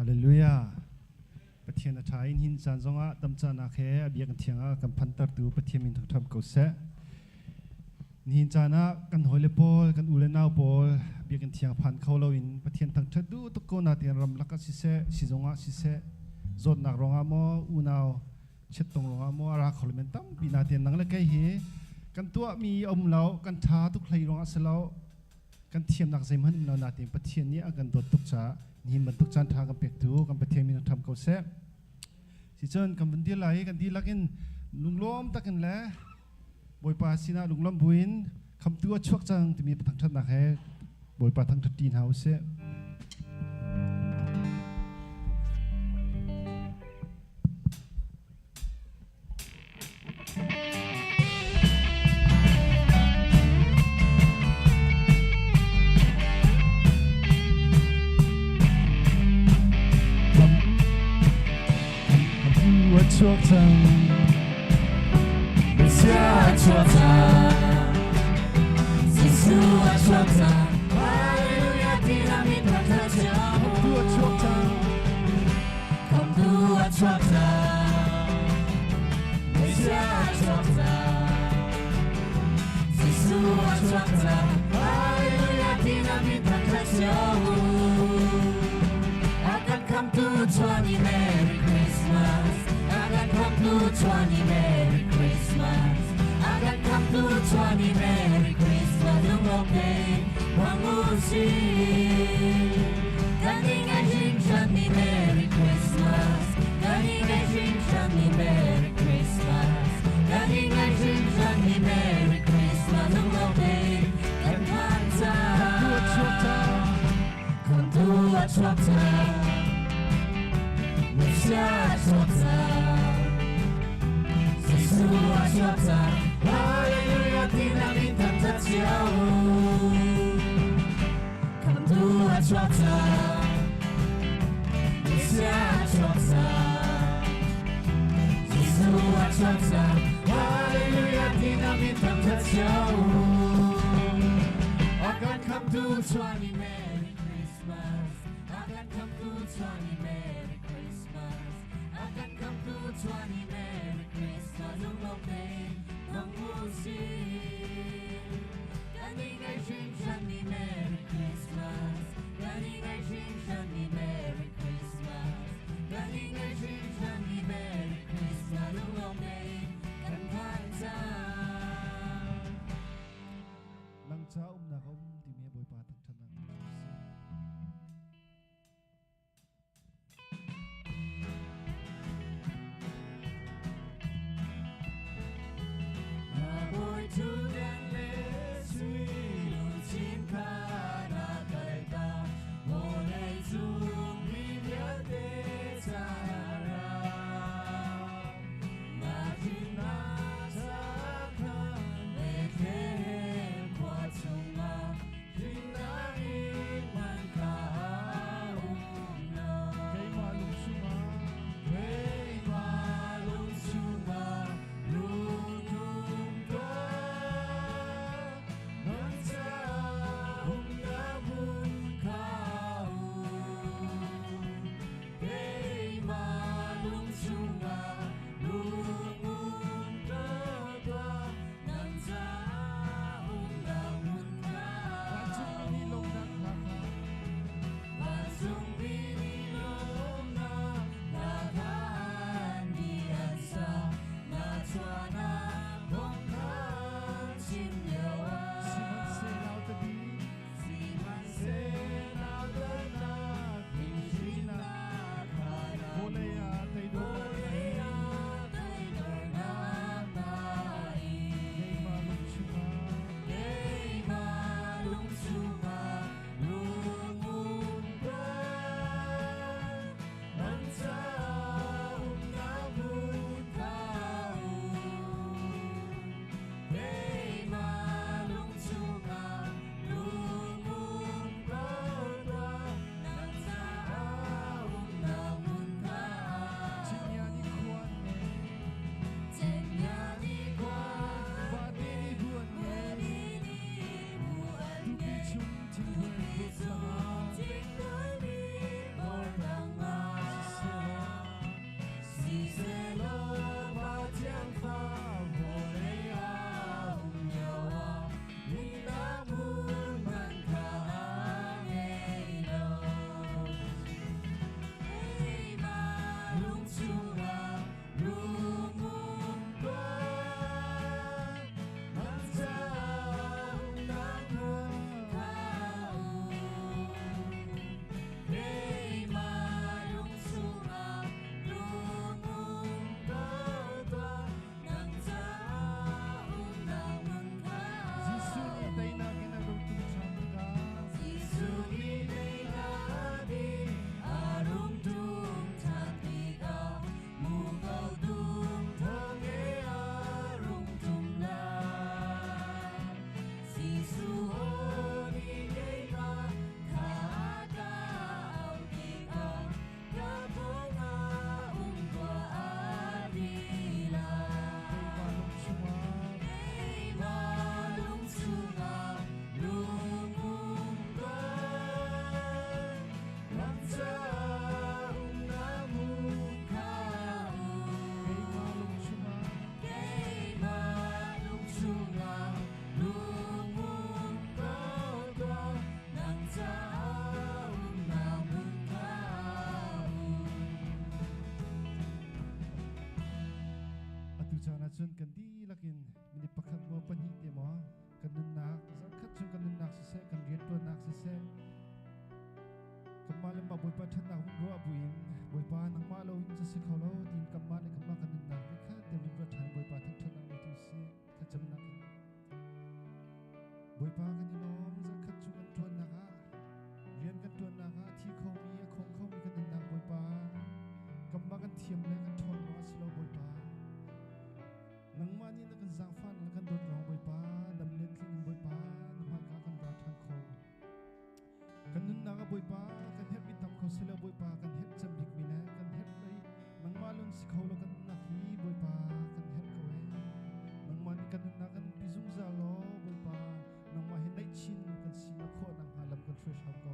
Hallelujah. Pathian a ṭha in hin caan zongah damcanak he a biakinn thiang ah kan phantertu Pathian min thangṭhat ko seh. Nihin caan ah kan hawile pawl, kan u le nau pawl biakinn thiang phan kho loin Pathian thangṭhat duh tuk ko nain ramlak ah siseh, sizung ah siseh, zawtnak ruangah maw unau chiattong ruangah maw a ra kho men tampi nain nang le kei hi kan tuahmi a um lo, kan ṭha tuk hlei ruangah si lo, kan thiamnak zeihmanh um lo nain Pathian nih a kan dawt tuk caah nihin bantuk caan ṭha kan pektu kan Pathian min ṭham ko seh. Sicun kan vun dir lai i kan dihlak in lunglawm takin le Bawipa sinah lunglawm buin khamtu a chuak cang timi thangṭhatnak he Bawipa thangṭhat ṭi hna usih. Khamtu a chuak cang. Messiah a chuak cang. Jesuh a chuak cang. Hallelujah ti mi thangṭhat cio. Khamtu a chuak cang. Khamtu a chuak cang. Messiah a chuak cang. Jesuh a chuak cang. Hallelujah ti mi thangṭhat cio. A kan khamtu chuan i Merry Christmas. A kan khamtu chuan i Merry Christmas. A kan khamtu chuan i Merry Christmas. Lunglawm tein hmang u sih. Kan i ngaih hringhran ni Merry Christmas. Kan i ngaih hringhran ni Merry Christmas. Kan i ngaih hringhran ni Merry Christmas. Lunglawm tein kan hman Khamtu a chuak cang. cang. Khamtu a chuak cang. Messiah a chuak cang. Jesuh a chuak cang. Hallelujah tinak in thangṭhat cio. Khamtu a chuak cang. Messiah a chuak cang. Jesuh a chuak cang. Hallelujah tinak in thangṭhat cio. A kan khamtu chuan i Merry Christmas. A kan khamtu chuan i Merry Christmas. A kan khamtu chuan i Merry Christmas. Lunglawm tein hmang u sih. Kan i ngaih hringhran ni Merry Christmas. Kan i ngaih hringhran ni Merry Christmas. Kan i ngaih hringhran ni Merry Christmas. Lunglawm tein kan phan cang. Nang ca umnak a um timi Bawipa thangṭhatnak cu a si. Bawi ṭhutdan le sui luchin kha na kalta, vawlei cung mi vialte caah ra. Na thinnak ca kha Bethlehem khua chungah hlimnak in man kha um lo. Keimah lung chungah Keimah lung chungah rung um tuah. Nang caah umnak hmun kha um. Keimah lung chungah rung um tuah. Nang caah umnak hmun kha Vancungmi nih lawmhnak hla kha Vancungmi nih lawmhnak hla kha an ni an sa. Na chuahnak kong kha chim lio ah. Sihmanhsehlaw tabi Sihmanhsehlaw dawtnak hrinnak kha na vawlei ah teidornak vawlei ah teidornak na in. Keimah lung chungah Keimah lung chungah rung um tuah. Nang caah umnak hmun kha um. Keimah lung chungah rung um ko tuah. Nang caah umnak hmun kha. Cinghngia nih khua an ngei Cenghngia nih khua an Vate nih bu an ngei Vate nih bu an Tupi ngei. chung thinghmui Tupi bur chung tangah thinghmui bor tangah. ahcun kan dihlak in minute pakhat maw pahnih te maw kan nunnak zarhkhat chung kan nunnak siseh kan rianṭuannak siseh kanmah le mah Bawipa ṭhatnak vun ruah buin Bawipa nangmah lo in si kho lo tiin kanmah le kanmah kan nunnak nih kha te vun ruat ṭhan Bawipa thangṭhatnak ngei tu si thlacamnak in Bawipa kan i lawm zarhkhat chung kan ṭuannak ah rian kan ṭuannak ah a thi khomi a khong khomi kan nunnak Bawipa kanmah kan thiam le kan ṭhawn ruangah si lo Bawipa Nangmah nih na kan zaangfah na kan dawt ruang Bawipa dam len tling in Bawipa na hmaika kan ra ṭhan kho. Kan nunnak ah Bawipa kan herhmi tam kho silo Bawipa kan herh cem bikmi le kan herh lei nangmah lun si kho lo kan nunnak hi Bawipa kan herh ko ee. Nangmah nih kan nunnak kan pi zungzal law Bawipa nangmah hi naih chin kan sinak khawh nakhnga lam kan hruai hram ko.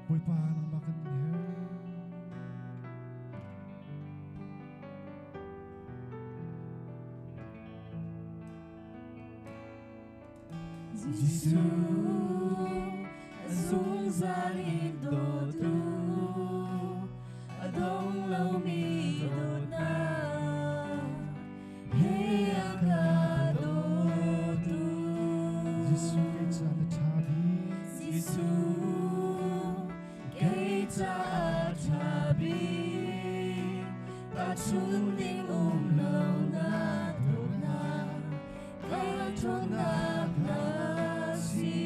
Bawipa nangmah kan in herh. Jesuh zungzal in dawtu a dong lomi dawtnak he a ka dawtu. Jesuh kei ca na ṭha bik. Jesuh kei caah ṭha bik tahchunh ding um lo na dawtnak ka ṭhawnnak na si.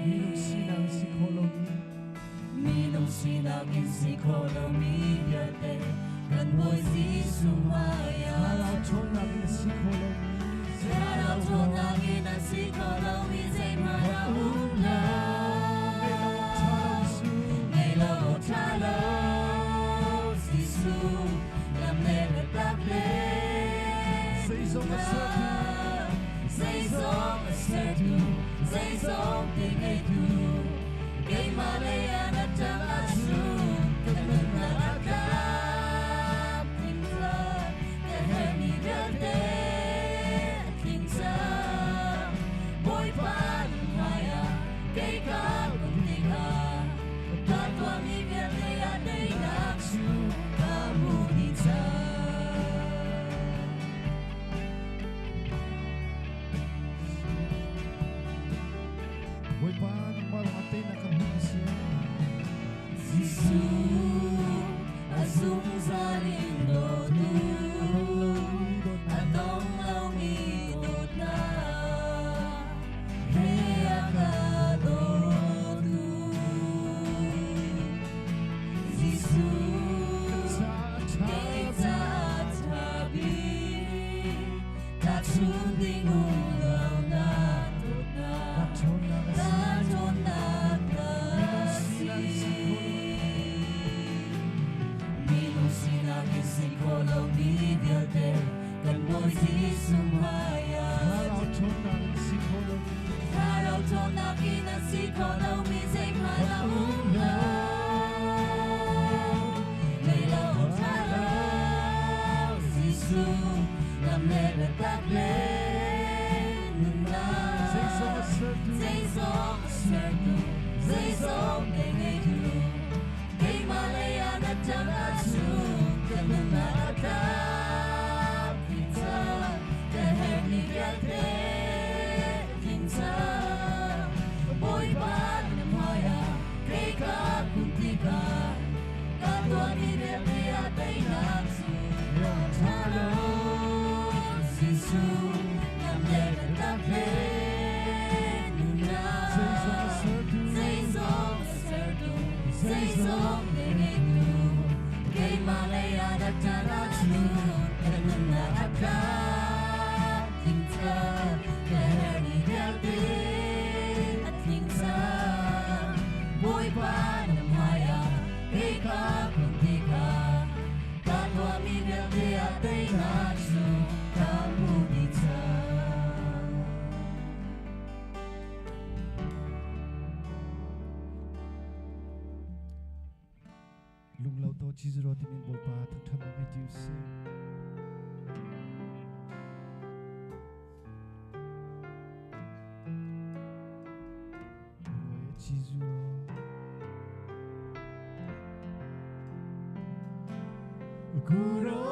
Minung sinak si khawh lomi Minung sinak in si khawh lomi vialte kan Bawi Jesuh hmaiah Thlarau ṭhawnnak in a si khawh lomi Thlarau ṭhawnnak in a si khawh lomi zeihmanh a um lo. Ngeih lo awk ṭha lo Jesuh. Ngeih lo awk ṭha lo Jesuh lam le biatak le Zeizong a sertu. Zeizong a sertu, zeizong ti ngeitu, keimah lei ah na ṭang ahcun ka nunnak a tlam tling cang, ka herhmi vialte a tling cang. Bawipa na hmaiah kei ka pum tikah, ka tuahmi vialte ah teinak cu ka hmuh dih cang. Bawipa nangmah lawngah teinak kan hmuh si. Jesuh a zungzal in dawtu, A a dong lomi dong lomi dawtnak he a ka dawtu. Jesuh Ca ṭha kei caah ṭha bik, tahchunh ding um lo na Ka dawtnak. ṭhawnnak a Ka si. ṭhawnnak na Minung si. sinak si khawh Minung sinak in si khawh lomi vialte kan Bawi Jesuh hmaiah. Thlarau ṭhawnnak in si khawh lomi Thlarau ṭhawnnak in a si khawh lomi zeihmanh a um lo. Ngei lo ṭha lo Jesuh lam le biatak le nunnak. Zeizong a sertu. Zeizong a sertu, zeizong te ngeitu, keimah lei ah na ṭang ahcun ka nunnak a tlam tling cang, ka herhmi vialte a tling cang. Bawipa na hmaiah kei ka kun tikah, ka tuahmi vialte ah teinak cu ṭha lo. Jesuh, lam le biatak le nunnak. Zeizong a sertu. Zeizong a sertu, zeizong te ngeitu, keimah lei ah na ṭan ahcun ka nunnak a tlam tling cang, ka herhmi vialte a tling cang. Bawipa na hmaiah kei ka kun tikah, ka tuahmi vialte ah teinak cu ka hmuh dih cang. Lunglo to Jesuh timin Bawipa thangṭhatnak ngei ti usih. Jesuh. Guro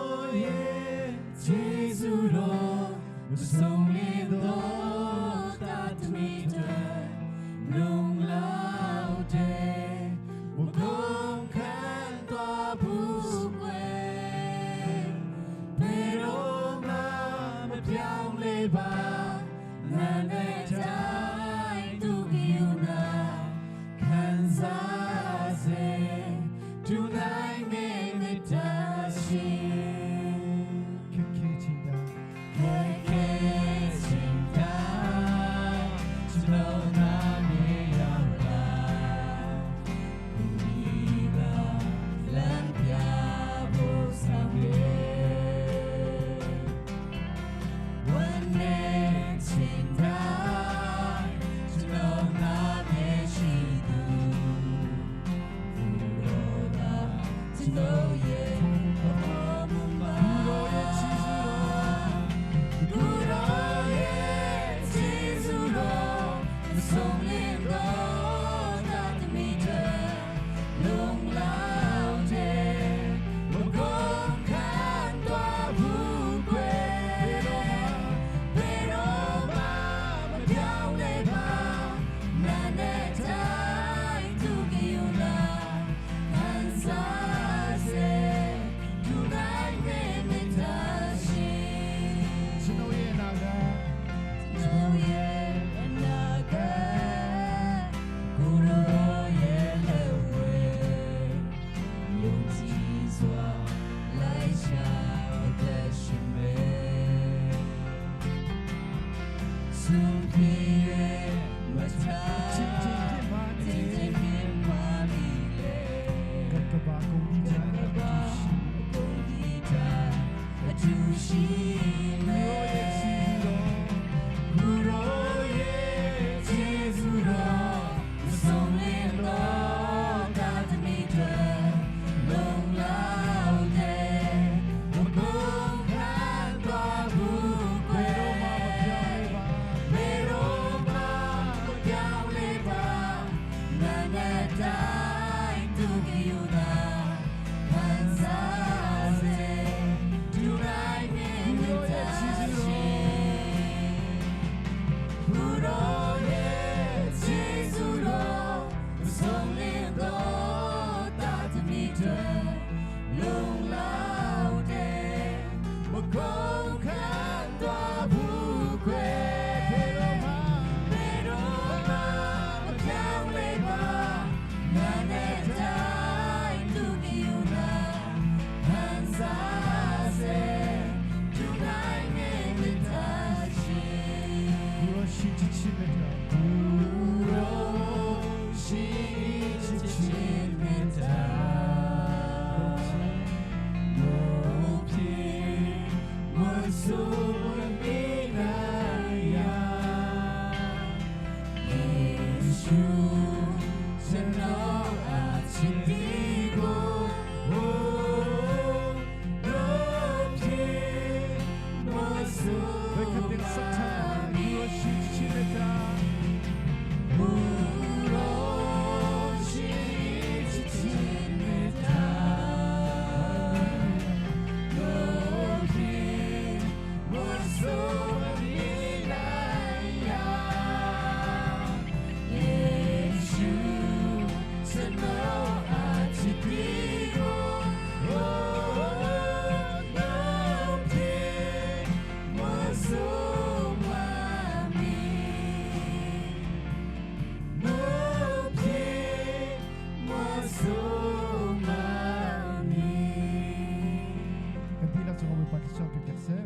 Kan dihlak cungah Bawipa thluachuah pe piak seh.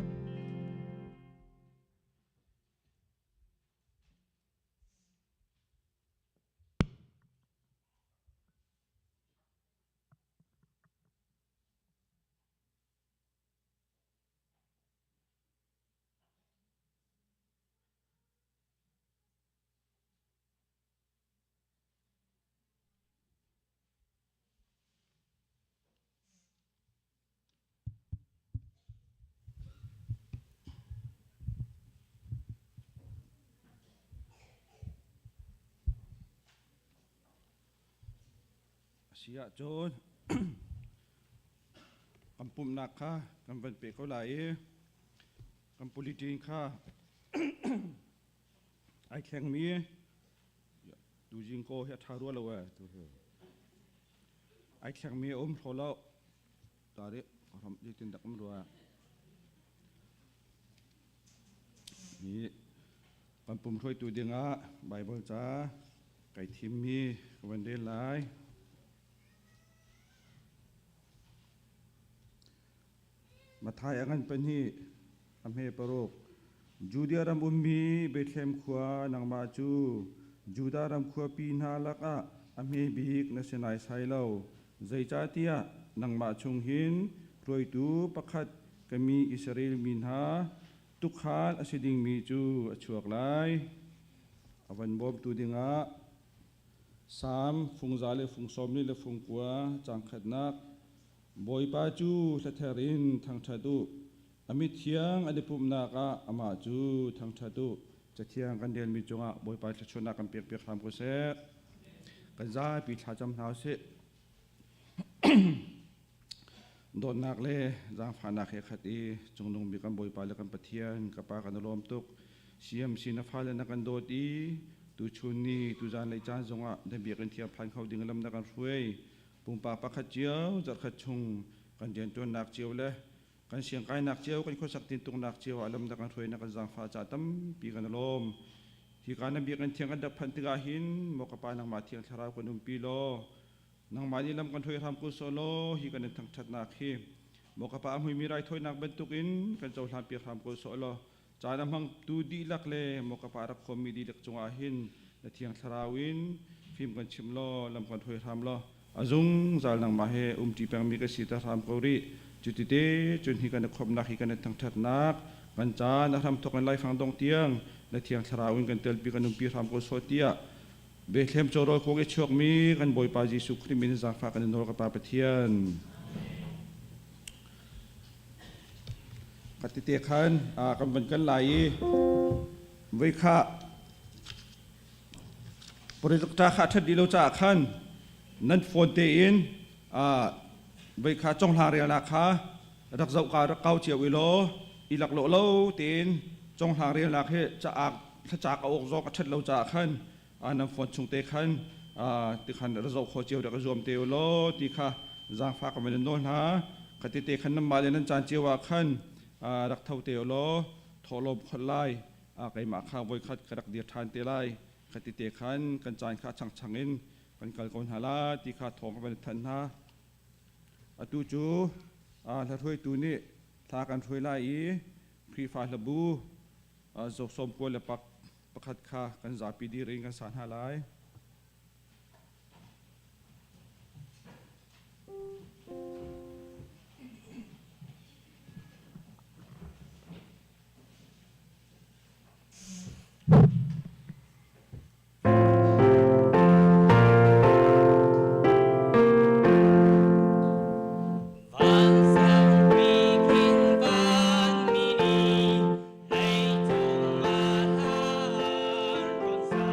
Si ahcun kan pumhnak kha kan van peh ko lai i. Kan politin kha ai thlengmi tu jing ko hi a tha rua lo e tu hi ai thlengmi um hro lo tari ram tin dak um rua hi kan pum hruaitu dingah Bible ca kai thimmi ka van rel lai. Mathai a ngan pahnih, a hme paruk. Judea ram ummi Bethlehem khua nangmah cu Judah ram khuapi hna lakah a hme bik na si naisai lo. Zeicahtiah nangmah chung hin hruaitu pakhat ka mi Israel mi hna tuukhal a si dingmi cu a chuak lai. A van bawmtu dingah Salm fungza le fung sawmli le fung kua caang khatnak Bawipa cu hlather in thangṭhat u. A mithiang an i pumhnak ah amah cu thangṭhat u. Cathiang kan relmi cungah Bawipa thluachuahnak kan pekpiak hram ko seh. Kan zapi thlacam hna usih. Dawtnak le zaangfahnak he khat i cungnung bik kan Bawipa le kan Pathian ka Pa kan i lawm tuk. CMC na fale na kan dawt i tuchun ni tuzan lei caan zongah na biakinn thiang phan kho ding lam na kan hruai. Pumpak pakhat cio zarhkhat chung kan rianṭuannak cio le kan siangkainak cio kan khuasak tintuknak cio ah lam na kan hruai na kan zaangfah ca tampi kan i lawm. Hi ka na biakinn thiang kan rak phanh tikah hin maw ka Pa nangmah thiang thlarau kan umpi law Nangmah nih lam kan hruai hram ko sawh law hi kan in thangṭhatnak hi maw ka pa a hmuimi raithawinak bantukin kan cohlanpiak hram ko sawh law caan a hmangtu dihlak le maw ka pa rak khawmmi dihlak cungah hin na thiang thlarau in fim kan chim law lam kan hruai hram law a zungzal nangmah he umṭi pengmi ka si ta hram ko rih. Cutite cun hi kan i khawmhnak hi kan i thangṭhatnak kan caan a hramthawk in laifang dong tiang na thiang thlarau in kan telpi kan umpi hram ko sawh tiah Bethlehem cawrawl kuang i chuakmi kan Bawipa Jesuh Khrih min zaangfah kan in nawl ka Pa Pathian. Ka tite khan kan van kan lai i voi kha projector kha ṭhat dih lo caah khan nan phone tein voi kha conghlang relnak kha rak zoh ka rak kau cio i law i laklawh lo tein conghlang relnak hi caak thlacaak a awk zawk a ṭhat lo caah khan nan phone chung te khan tikhan ra zoh kho cio rak i zuam te u law ti kha zaangfah ka van in nawl hna. Khati te khan nanmah le nan caan cio ah khan rak tho te u law thawhlawm khawlh lai keimah kha voikhat ka rak dir ṭhan te lai. Khati te khan kan caan kha changchang in kan kal ko hna la ti kha thawng ka van in thanh hna. Atu cu hlahruaitu nih thla kan hruai lai i Khrihfa hlabu Zawsawm kua le pak pakhat kha kan zapi dir in kan sa hna lai. Vansangpi khin vanmi nih leicung ah hla an rawn sa.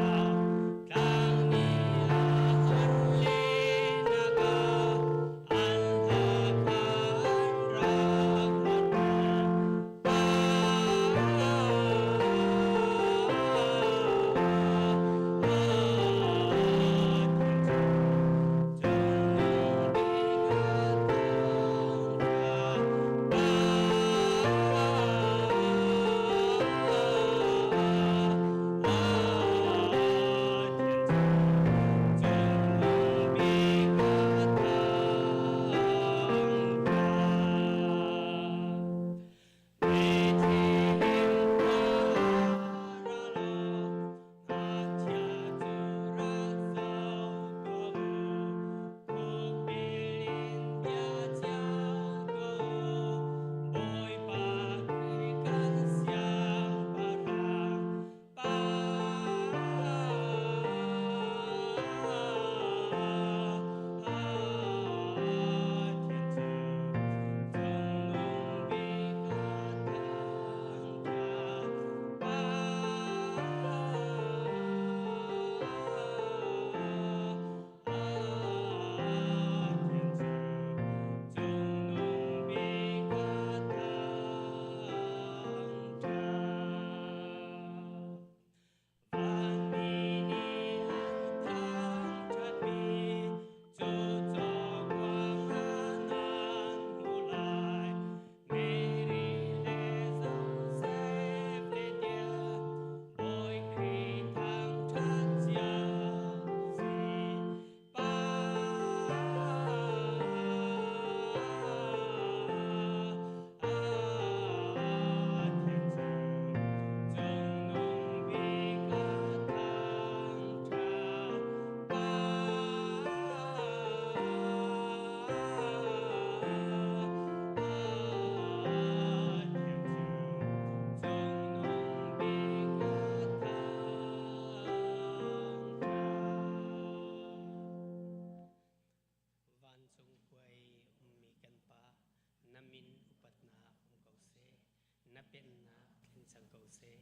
cang ko seh.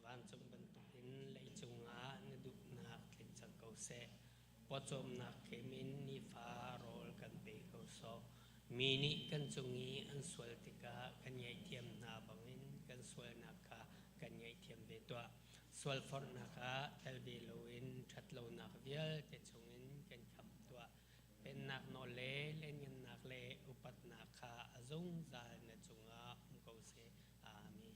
Vancung bantukin leicung ah na duhnak tling cang ko seh. Pawcawmnak kem in nifa rawl kan pe ko sawh. Mi nih kan cung i an sual tikah kan ngaihthiam hna bangin kan sualnak kha kan ngaihthiam ve tuah. Sualforhnak ah tel ve loin ṭhatlonak vialte chungin kan khamh tuah. Pennak nawl le lianngannak le upatnak kha a zungzal na cungah um ko seh. Amen.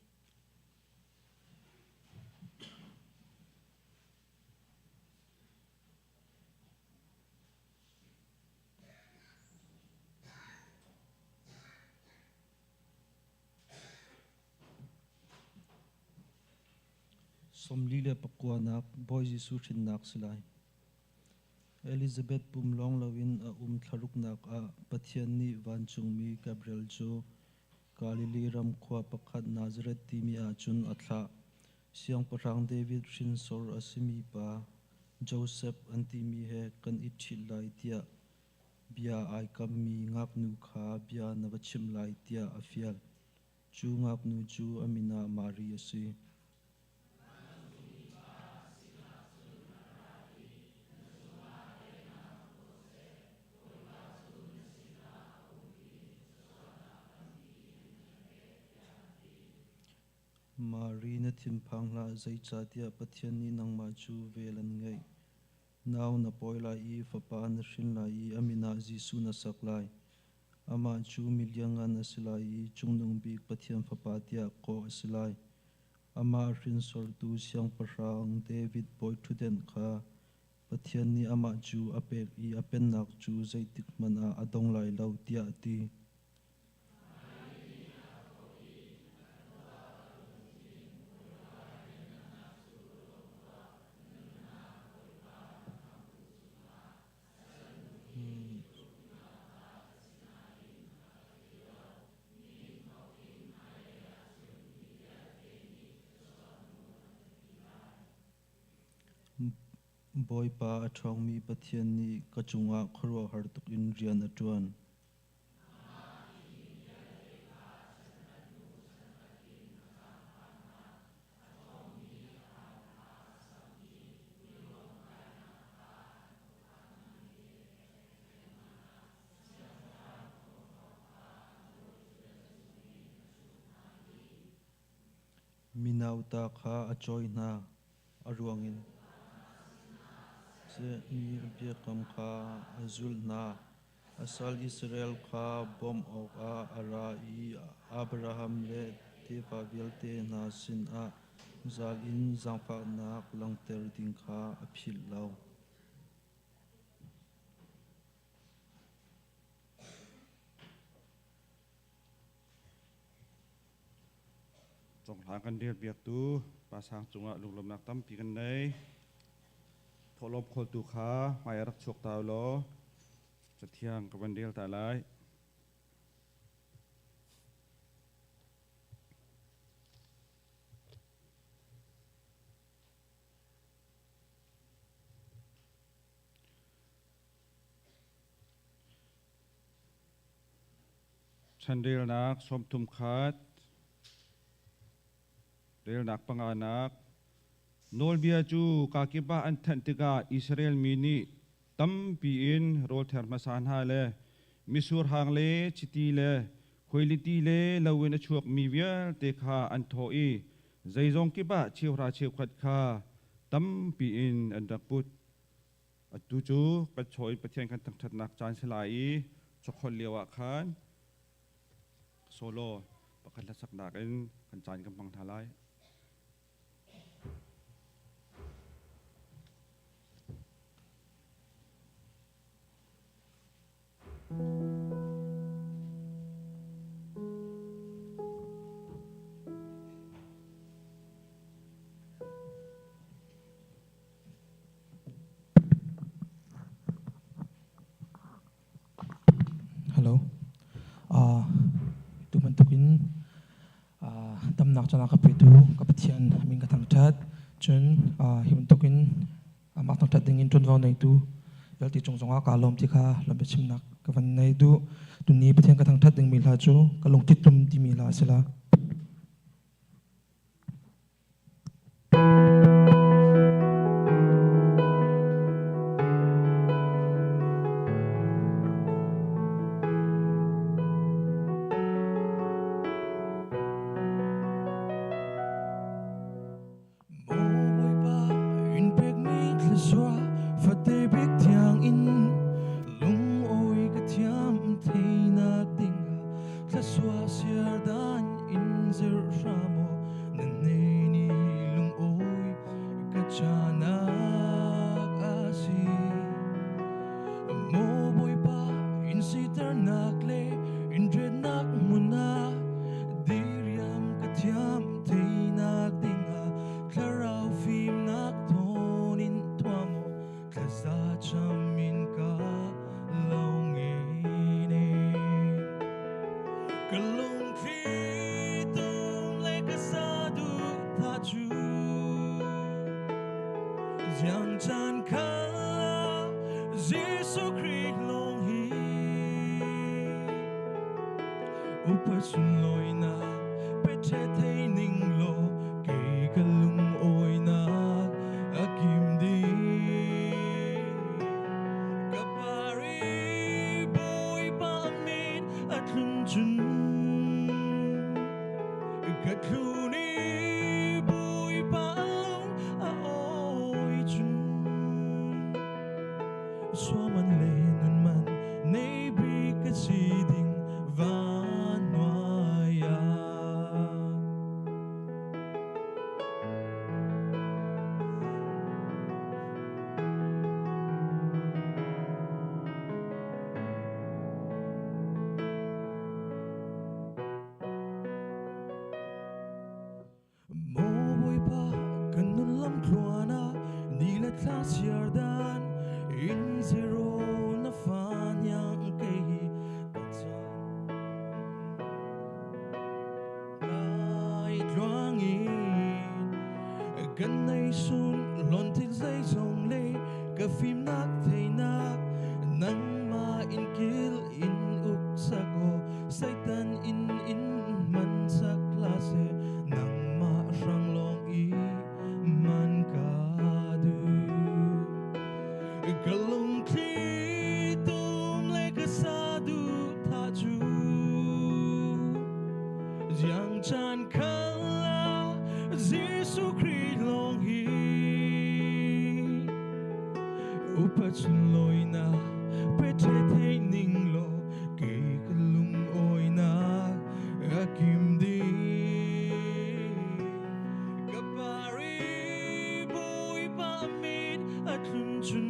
Sawmli le pakuanak Bawi Jesuh hrinnak si lai. Elizabeth pum lawng loin a um thlaruknak ah Pathian nih vancungmi Gabriel cu Galilee ram khua pakhat Nazareth timi ah cun a thlah. Siangpahrang David hrinsor a simi pa Josef an timi he kan i ṭhit lai tiah bia ai kammi ngaknu kha bia na va chimh lai tiah a fial. Cu ngaknu cu a min ah Mari a si. Mari na thinphang hlah, zeicahtiah Pathian nih nangmah cu vel an ngeih. Nau na pawi lai i fapa na hrin lai i a min ah Jesuh na sak lai. Amah cu mi lianngan a si lai i Cungnung Bik Pathian Fapa tiah kawh a si lai. Amah hrinsortu Siangpahrang David bawiṭhutdenh kha Pathian nih amah cu a pek i a pennak cu zeitikhmanh ah a dong lai lo, tiah a ti. Bawipa a ṭhawngmi Pathian nih ka cungah khuaruahhar tuk in rian a ṭuan. Minauta kha a cawi hna, a ruangin mi biakam kha a zulh hna. A sal Israel kha bawmh awkah a ra i Abraham le tefa vialte hna sinah zal in zaangfahnak langhter ding kha a philh lo. Conghlang kan rel biaktu Pa Sang cungah lunglawmhnak tampi kan nei. Thawhlawm khawltu kha hmai a rak chuak ta law cathiang ka van rel ta lai. Chanrelnak 31 Relnak panganak Nawlbia cu kakip ah an thanh tikah Israel mi nih tampi in rawl ther hmasa hna le mitsur hang le chiti le khuailiti le lo in a chuakmi vialte kha an thawh i zeizong kip ah cheuhra cheukhat kha tampi in an rak put. Atu cu kan chaw in Pathian kan thangṭhatnak caan si lai i chawkholh lio ah khan solo pakhat hlasaknak in kan caan kan hmang hna lai. Hello. Tu bantukin damnak cana ka petu ka Pathian min ka thangṭhat. Cun hi bantukin amah thangṭhat dingin ṭuanvo neitu vialte cung zongah kaa lawm ti kha lampi chimnak ka van nei duh. Tuni Pathian ka thangṭhat dingmi hla cu ka lungthin tum timi hla a si la. te bik thiang in lung oi ka thiam theinak dingah thlasua siar dan in zir hramo na nei ni lung oi ka chanak asi. Mo Bawipa in siternak le in retnak hmunah diriam ka thiam theinak dingah thlarau fimnak thawnin thuamo thlaza cham in ka lo ngene. Ka lungthli tum le ka saduhthah cu Ziang caan kha Jesuh Khrih lawng hi upa sunlawinak pe thei ning law kei ka lungawinak a kim dih. Ka pari Bawipa min a tlun cun ka tlun i Bawipa lung a awi cun suaman le nun man nei bik ka si ding van hnuai ah. Maw Bawipa kan nun lamthluan ah ni le thla siar dan in zero na fa niang kei hi ka caan lai tluang in kan nei sun lon thil zeizong le ka fimnak theinak nangmah in kil in uk sako Satan in in man sak klase nangmah hrang lawng i man ka du. Ka lungthli tum le ka saduhthah cu Ziang caan khal ah Jesuh Khrih lawng hi upa sunlawinak pe thei ning law kei ka lungawinak a kim dih. Ka pari Bawipa min a tlun cun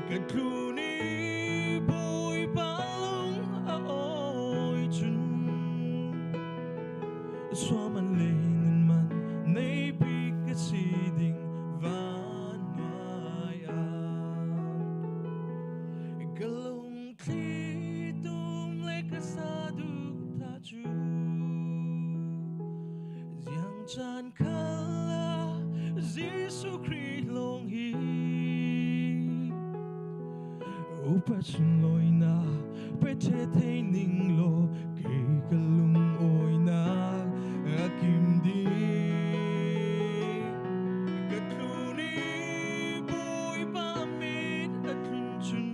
ka tlun i Bawipa lung a awi cun suaman le nun man nei bik ka si ding van hnuai ah. Ka lungthli tum le ka saduhthah cu Ziang caan khal ah Jesuh Khrih lawng hi upa sunlawinak pe thei ning law kei ka lungawinak a kim dih. Ka tlun i Bawipa min a tlun cun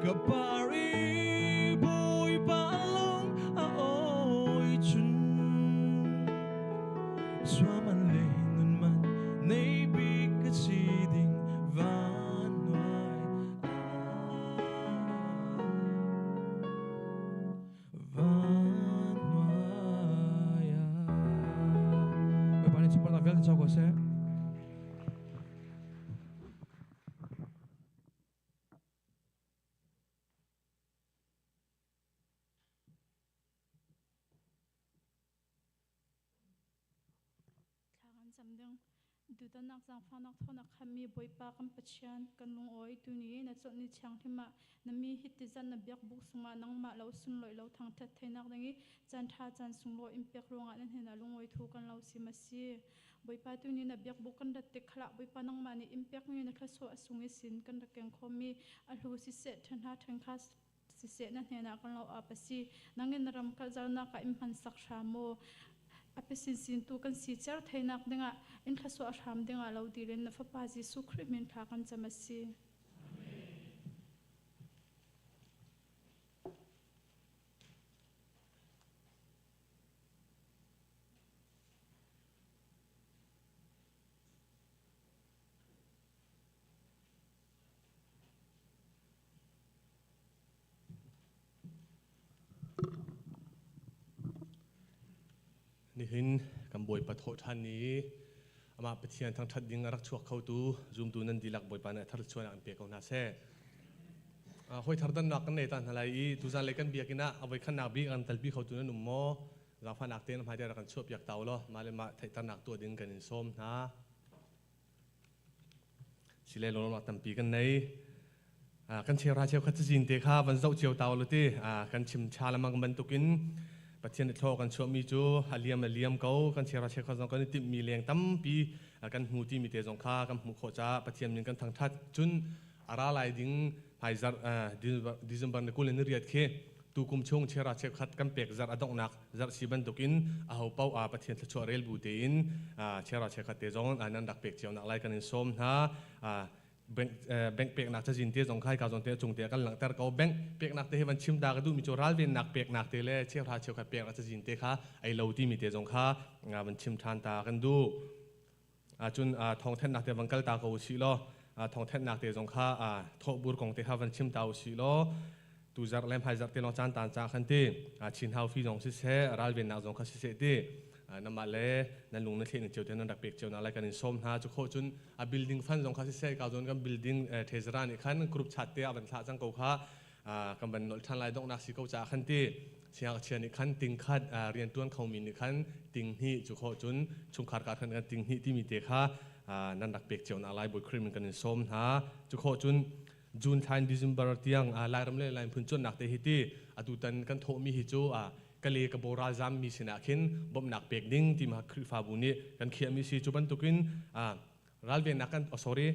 ka par i Bawipa lung a awi cun suaman le nun man nei bik ka si ding van hnuai ah van hnuai ah. Bawipa nih sunparnak vialte co ko seh. Thla kan cam ding. Duhdannak zaangfahnak thawnak khammi Bawipa kan Pathian, kan lungawi tuni na chawnh ni thianghlim ah na mi hi tizan na biakbuk sungah nangmah lo sunlawih lo thangthat theinak ding i caan ṭha caan sunglawi in pek ruangah nan hnenah lungawi thu kan lo sim a si. Bawipa tuni na biakbuk kan rat tik khalah Bawipa nangmah nih in pekmi na thluachuah a sung i sin kan rak keng khawmmi a hlu siseh ṭhen hna ṭhen kha siseh na hnenah kan lo ap a si. Nangin na ram kal zaunak ah in hman sak hram mu. A pe sinsin tu kan si cer theinak dingah in thluachuah hram dingah lo dil in na fapa Jesuh Khrih min thla kan cam a si. Nihin kan Bawipa thawhṭhan ni i amah Pathian thangṭhat ding a rak chuak khotu zumtu nan dihlak Bawipa nih a tharchuahnak in pe ko hna seh. Hawi thar dannak kan nei ta hna lai i tuzan lei kan biakinn ah a voikhatnak bik an talpi khotu nan um maw? Zaangfahnak tein hmaite rak kan chuahpiak ta u law mah le mah theihternak tuah ding kan in sawm hna. Sile lawmnak tampi kan nei. Kan cheuhra cheukhat cazin te kha van zoh cio ta u ti kan chim cha lamang bantukin Pathian i thlaw kan chuahmi cu a liam ko kan cheuhra cheukhat zong kan i timhmi leng tampi kan hmu timi te zong kha kan hmuh khawh caah Pathian min kan thangthat cun a ra lai ding hmaizarh December ni 20 ni riat khi tukum chung cheuhra cheukhat kan pek zarh a donghnak zarh si bantukin aho paoh a Pathian thluachuah rel bu tein cheuhra cheukhat te zong nan rak pek cio nak lai kan in sawm hna. Bank peknak cazin te zong khai ka zong te chung te kan langhter ko. Bank peknak te hi van chim ta ka duhmi cu ralvennak peknak te le cheuhra cheukhat peknak cazin te kha ei lo timi te zong kha van chim than ta kan duh. Cun thawngthanhnak te van kal ta ko usih law thawngthanhnak te zong kha thawhbur kong te kha van chim ta usih law tu zarh le hmai zarh te lawng caan tan ca khan ti Chin Hau fi zong siseh ralvennak zong kha siseh ti namah le nan lung na thleh ning cio te nan rak pek cio na lai kan in sawm hna. Cu khawh cun a building fund zong kha siseh ka zon kan building thezara nih khan group chat te a van thlah cang ko kha kan van nolh than lai donghnak si ko caah khan ti siangngakchia nih khan ting khat rian tuan khomi nih khan ting hnih cu khawh cun chungkhar ka khan kan ting hnih timi te kha nan rak pek cio na lai Bawi Khrih min kan in sawm hna. Cu khawh cun June thla in December tiang Lairam le Lai phun cuannak te hi ti atutan kan thawhmi hi cu kale ka bo ralzam mi sinah khin bawmhnak pek ding ti ma Khrihfabu nih kan khiahmi si. Cu bantukin ralvennak kan oh, sorry,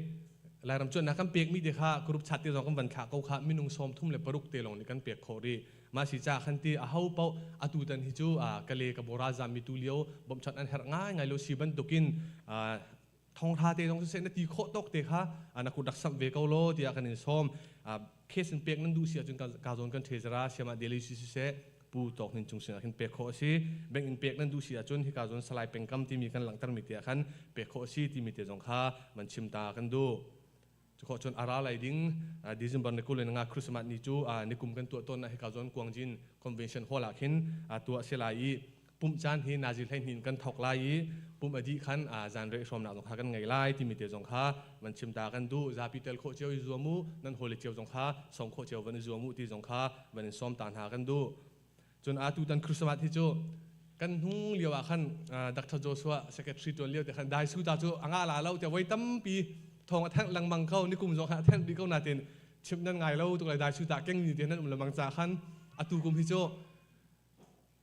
Lairam cuannak kan pekmi te kha group chat te zong kan van thlah ko kha minung 36 te lawng nih kan pek khawh rih. Mah si ca khan ti aho paoh atutan hi cu kale ka bo ralzam mi tu lio bawmhchanh an herh ngai ngai lo si bantukin thonghra te zong siseh na ti khawh tawk te kha na kut rak samh ve ko law tiah kan in sawm. Case in pek nan duh si ahcun ka zawn kan treasurer siamah daily si siseh pu tawk nin cung sinah khin pek khawh a si. Bank in pek nan duh si ahcun hika zawn Salai Pengkam timi kan langhter mi te ah khan pek khawh a si timi te zong kha van chim ta kan duh. Cu khawh cun a ra lai ding December ni 25 Christmas ni cu nikum kan tuah tawn hika zawn Guangjin Convention Hall ah khin tuah a si lai i pumh caan hi nazi 12 in kan thawk lai i pumh a dih khan zanriah hrawmnak zong kha kan ngei lai timi te zong kha van chim ta kan duh. Zapi tel khawh cio i zuam u, nan hawile cio zong kha sawm khawh cio van i zuam u ti zong kha van in sawm ta hna kan duh. Cun atu tan Christmas hi cu kan hnung lio ah khan Dr. Joshua secretary tuan lio te khan dai su ta cu anga la lo te voi tampi thong a thank lengmang ko nikum zong kha a thank dih ko natin chim nan ngai lo tuk lai dai su ta keng ni te nan um lengmang ca khan atu kum hi cu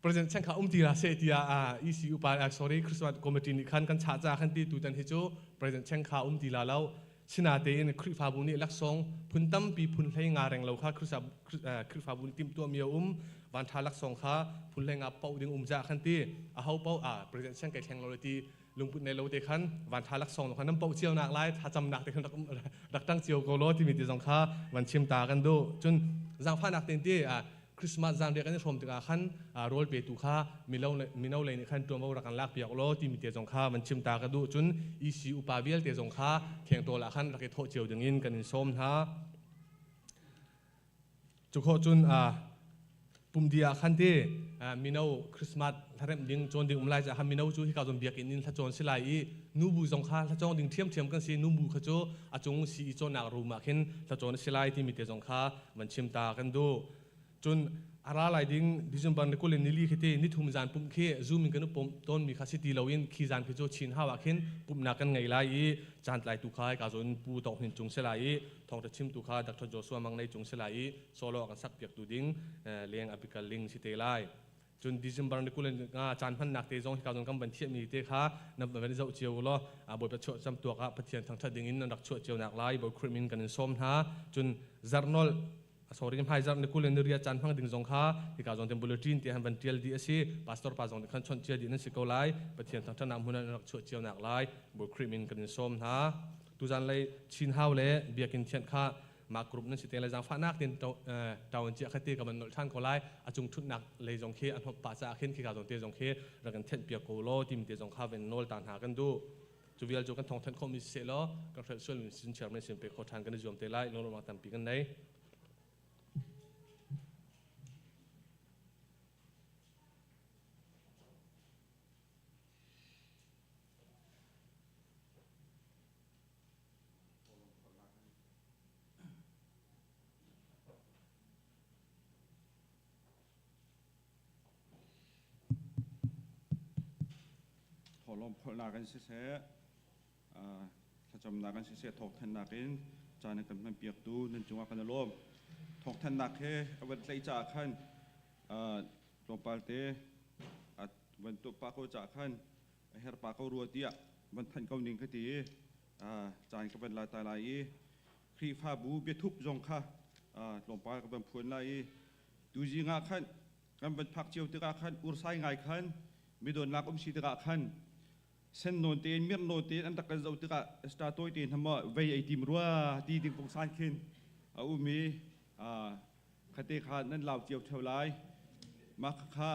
President Cheng kha um ti ra se tiah EC upa sorry Christmas committee nih khan kan chah ca khan ti tutan hi cu President Cheng kha um ti la lo. Sinatein Khrihfabu nih laksawng phun tampi phun hlei nga reng lo kha Khrihfabu nih timhtuahmi a um. Vanṭha laksawng kha phun hlei nga paoh ding um za khan ti aho paoh President Cheng kai thleng lo ti lungput nei lo te khan vanṭha laksawng kha nan paoh cio nak lai thlacamnak te khan rak ṭang cio ko law timi ti zong kha van chim ta kan duh. Cun zaangfahnak tein ti Christmas zanriah kan i hrawm tikah khan rawl petu kha mino lei nih khan ṭuanvo rak kan lakpiak law timi te zong kha van chim ta ka duh. Cun EC upa vialte zong kha thengtawl ah khan rak i thawh cio dingin kan in sawm hna. Cu khawh cun pumdi ah khan ti mino Christmas hlaremh ding cawn ding um lai caah mino cu hika zawn biakinn in hlacawn si lai i nubu zong kha hlacawng ding ṭhiamṭhiam kan si. Nubu kha cu a cung sii cawnnak room ah khin hlacawn a si lai timi te zong kha van chim ta kan duh. Cun a ra lai ding December ni 20 ni khi ti nithum zan pumh khi Zoom in kan pumh tawnmi kha si ti loin khi zan khi cu Chin Hau ah khin pumhnak kan ngei lai i caan tlaitu kha ka zawn Pu Tawk Hnin Cung si lai i thawngṭha chimtu kha Dr. Joshua Mang Nei Cung si lai i solo a kan sakpiaktu ding leng Abigail Ling si te lai. Cun December ni 25 caan hmannak te zong hika zong kan van thiahmi te kha na van i zoh cio law Bawipa chuah cam tuak ah Pathian thangṭhat ding in nan rak chuah cio nak lai Bawi Khrih min kan in sawm hna. Cun zarhnolh sorry hmai zarh ni 20 ni caan hmang ding zong kha hika zong ten bulletin ti han van tial dih a si. Pastor pa zong khan chawnh cia dih nan si ko lai. Pathian thangṭhatnak hmun ah nan rak chuah cio nak lai Bawi Khrih min kan in sawm hna. Tuzan lei Chin Hau le Biakinn thianh kha mah group nan si te lai zaangfahnak tin ṭawan cia kha te ka van nolh ṭhan ko lai. A cung ṭhutnak lei zong khi a hnawp pah caah khin khika zong te zong khi rak kan thenh piak ko law tim te zong kha van nawl ta hna kan duh. Cu vial cu kan thong thanh khawhmi siseh law kan hrelh sual min sin chairman sin pe kho ṭhan kan i zuam te lai. Lungruang tampi kan nei. Thawhlawm kholhnak in siseh, thlacamnak in siseh, thawngthanhnak in caan in kan hmanpiaktu nan cungah kan i lawm. Thawngthanhnak he a van tlaih caah khan tlawmpal te a van tuah pah ko caah khan a her pah ko rua tiah van thanh ko ning ka ti i caan ka van la ta lai i Khrihfabu biathup zong kha tlawmpal ka van phuan lai i tuzing ah khan kan van phak cio tikah khan ursai ngai khan midonnak um si tikah khan sen nawn tein mir nawn tein an rak kan zoh tikah star tawi te hna maw vei ei tim rua ti ding pungsan khin a um i khate kha nan lau cio theo lai. Mah kha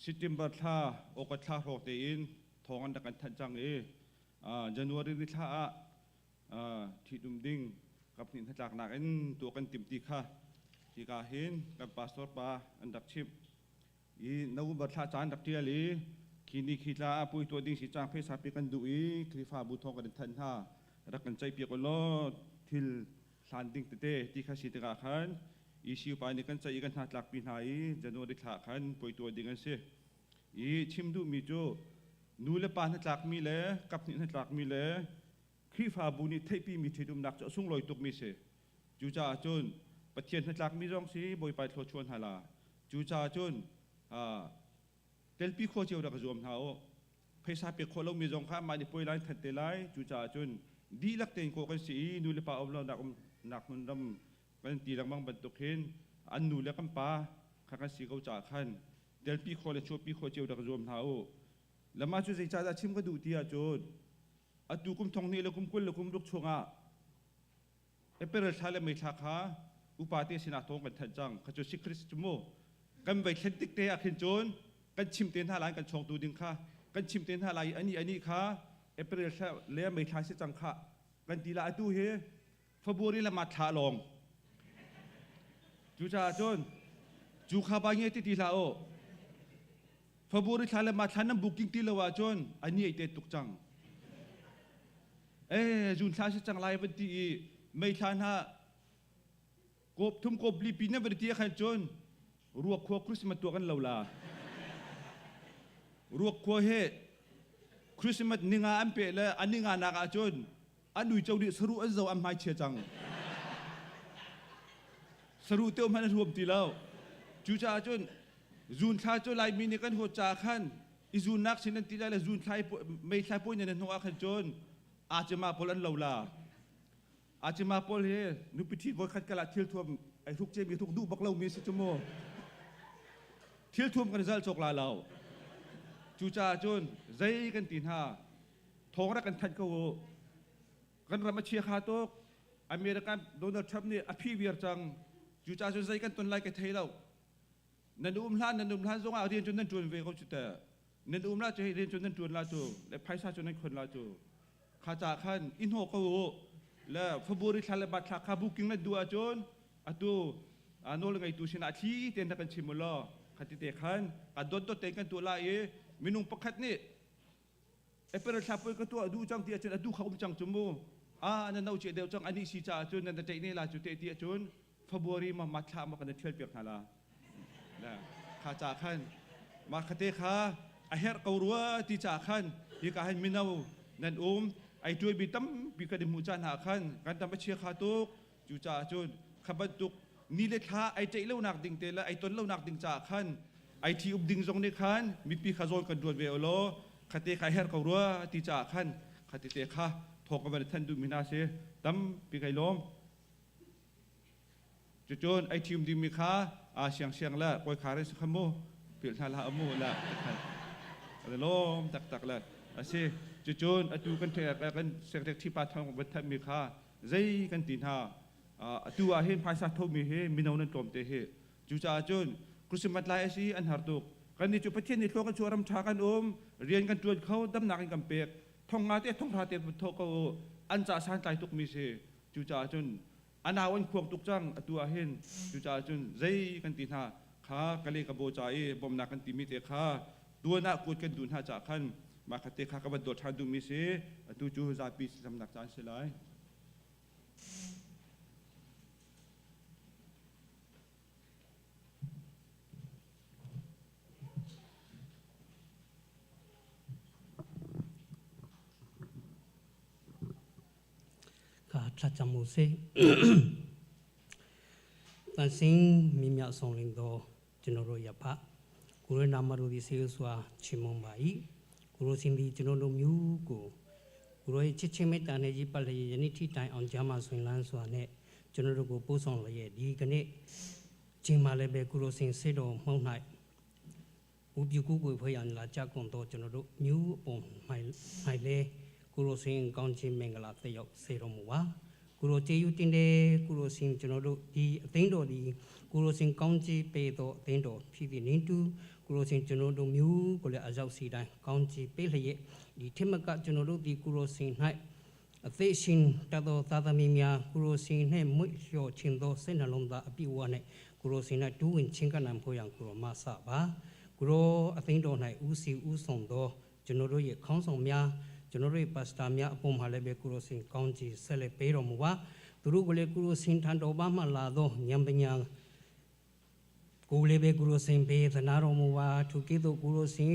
September thla August thla hrawk tein thawng an rak kan thanh cang i January ni thla ah ṭhitum ding kaphnih hnatlaknak in tuah kan timh ti kha hika hin kan pastor pa an rak chimh i November thla caan rak ṭial i khi ni khi tla ah puai tuah ding si cang phaisa pe kan duh i Khrihfabu thawng kan in thanh hna, rak kan ceihpiak u law thil hlan ding tete ti kha si tikah khan ECU pa nih kan ceih i kan hna tlakpi hna i January thla khan puai tuah ding an si. I chim duhmi cu nu le pa hnatlakmi le kaphnih hnatlakmi le Khrihfabu nih theihpimi ṭhitumnak cu a sunglawi tukmi si. Cucaah cun Pathian hnatlakmi zong si Bawipa thluachuah hna la. Cucaah cun telpi khawh cio rak zuam hna u. Phaisa pek khawh lomi zong kha mah nih puai lai that te lai. Cucaah cun dihlak tein kawh kan si i nu le pa um lonak umnak hmun ram kan ti lengmang bantuk hin an nu le kan pa kha kan si ko caah khan telpi khawh le chuahpi khawh cio rak zuam hna u. Lama cu zeicahdah chim ka duh ti ahcun atu kum thong hnih le kum 20 le kum ruk chungah April thla le May thla kha upa te sinah thawng kan thanh cang. Kha cu si Christ cu mu kan vei thlen tik te ah khin cun kan chim te hna lai, kan chawngtu ding kha kan chim te hna lai. Ani ani kha April thla le May thla si cang kha kan ti la. Atu hi February le March thla lawng. Cucaah cun cu kha ba nge ti ti hlah u. February thla le March thla nan booking ti lo ahcun a ni te tuk cang. Eh, June thla si cang lai van ti i May thla hna kop thum kop li pi na van ti khan cun ruak khua Christmas tuah kan lo la. Ruak khua he Christmas ninga an pe le a ninga nak ahcun an uico nih saruh an zo an hmai chia cang. Saruh te hmanh an huam ti lo. Cucaah cun zun thla cu Laimi nih kan huat caah khan i zunnak sin an ti lai le zun thla mei thla puai nan hnu ah khan cun acima pawl an lo la. Acima pawl hi nupi ṭhi voi khat kal ah thil thuam ai hruk cemi hruk duh bak lomi si cu mu. Thil thuam kan zal cawk la lo. Cucaah cun zei kan ti hna, thawng rak kan thanh ko u. Kan ram a chia kha tuk. American Donald Trump nih a phi viar cang. Cucaah cun zei kan ton lai ka thei lo. Nan um hlan nan um hlan zongah rian cu nan ṭuan ve ko cu teh. Nan um la cu hei rian cu nan ṭuan la cu le phaisa cu nan khon la cu. Kha ca khan i hnawh ko u. Le February thla le March thla kha booking nan duh ahcun atu nawl ngeitu sinah thli tein rak kan chim u law khati te khan kan dawt dawt tein kan tuah lai i minung pakhat nih April thla poi ka tuah duh cang ti ahcun a duh kha um cang cu mu. A na no ce deuh cang ani si caah cun nan ṭeih ne la cu te ti ahcun February ma ma thla ma kan ṭhial piak hna la. La kha ca khan ma khate kha a herh ko rua ti ca khan hi ka han mino nan um ai tuai bi tampi kan i hmuh caan hna khan kan tam a chia kha tuk. Cu caah cun kha bantuk ni le thla ai ṭeih lonak ding te le ai ton lonak ding caah khan ai ṭhi up ding zong nih khan mipi kha zawn kan ruat ve u law khate kha her ko rua ti caah khan khate te kha thawk ka van than duhmi hna si. Tampi kai lawm. Cucun ai ṭhium dingmi kha a siang siang le kawi kha re kha mu philh hna hlah mu la kan lawm taktak le asi. Cucun atu kan kan secretary pa thang van thanmi kha zei kan ti hna, atu ah hin phaisa thomi hi mino nan tlawm te hi. Cucaah cun Christmas lai a si, an har tuk. Kan nih cu Pathian nih thlua kan chuah, ram ṭha kan um, rian kan ṭuan kho, damnak in kan pek, thong nga te thong hra te tho ko u, an ca santlai tuk mi si. Cucaah cun anau an khuang tuk cang atu ah hin. Cucaah cun zei kan ti hna kha kale ka baw ca i bawmnak kan timi te kha tuan ah kuat kan duh hna caah khan mah kha te kha ka van dawt ṭhan duhmi si. Atu cu zapi thlacamnak caan si lai. Thlacam u sih. တန်စင်မိမြဆောင်လင်းသောကျွန်တော်တို့ရဖကိုရနာမတို့ဒီဆေးစွာချီးမွမ်းပါ၏ကိုရိုစင်ဒီကျွန်တော်တို့မျိုးကိုကိုရိုရဲ့ချစ်ချင်းမေတ္တာနဲ့ကြီးပတ်လျက်ယနေ့ထိတိုင်အောင်ကြားမှာဆွင်လန်းစွာနဲ့ကျွန်တော်တို့ကိုပို့ဆောင်လျက်ဒီကနေ့ချိန်မှာလည်းပဲကိုရိုစင်စေတော်မှုန့်၌ဥပြုကုကိုဖွေရန်လာကြကုန်တော့ကျွန်တော်တို့မျိုးအပေါ်၌၌လဲကိုရိုစင်ကောင်းခြင်းမင်္ဂလာသက်ရောက်စေတော်မူပါ ကိုရိုကျေယူတင်တဲ့ကိုရိုစင်ကျွန်တော်တို့ဒီအသိတော်ဒီကိုရိုစင်ကောင်းချီးပေးသောအသိတော်ဖြစ်ပြီးနင်းတူကိုရိုစင်ကျွန်တော်တို့မျိုးကိုလည်းအရောက်စီတိုင်းကောင်းချီးပေးလျက်ဒီထမကကျွန်တော်တို့ဒီကိုရိုစင်၌အသေးရှင်တတော်သာသမီများကိုရိုစင်နှင့်မွေ့လျော်ခြင်းသောစိတ်နှလုံးသားအပြည့်အဝနှင့်ကိုရိုစင်၌တူးဝင်ချင်းကနံဖို့ရန်ကိုရိုမဆပါကိုရိုအသိတော်၌ဥစီဥဆောင်သောကျွန်တော်တို့ရဲ့ခေါင်းဆောင်များ ကျွန်တော်တို့ရဲ့ပါစတာများအပေါ်မှာလည်းပဲကိုရိုစင်ကောင်းချီးဆက်လက်ပေးတော်မူပါသူတို့ကလည်းကိုရိုစင်ထံတော်ဘာမှလာသောဉာဏ်ပညာကိုလည်းပဲကိုရိုစင်ပေးသနာတော်မူပါသူကိသို့ကိုရိုစင်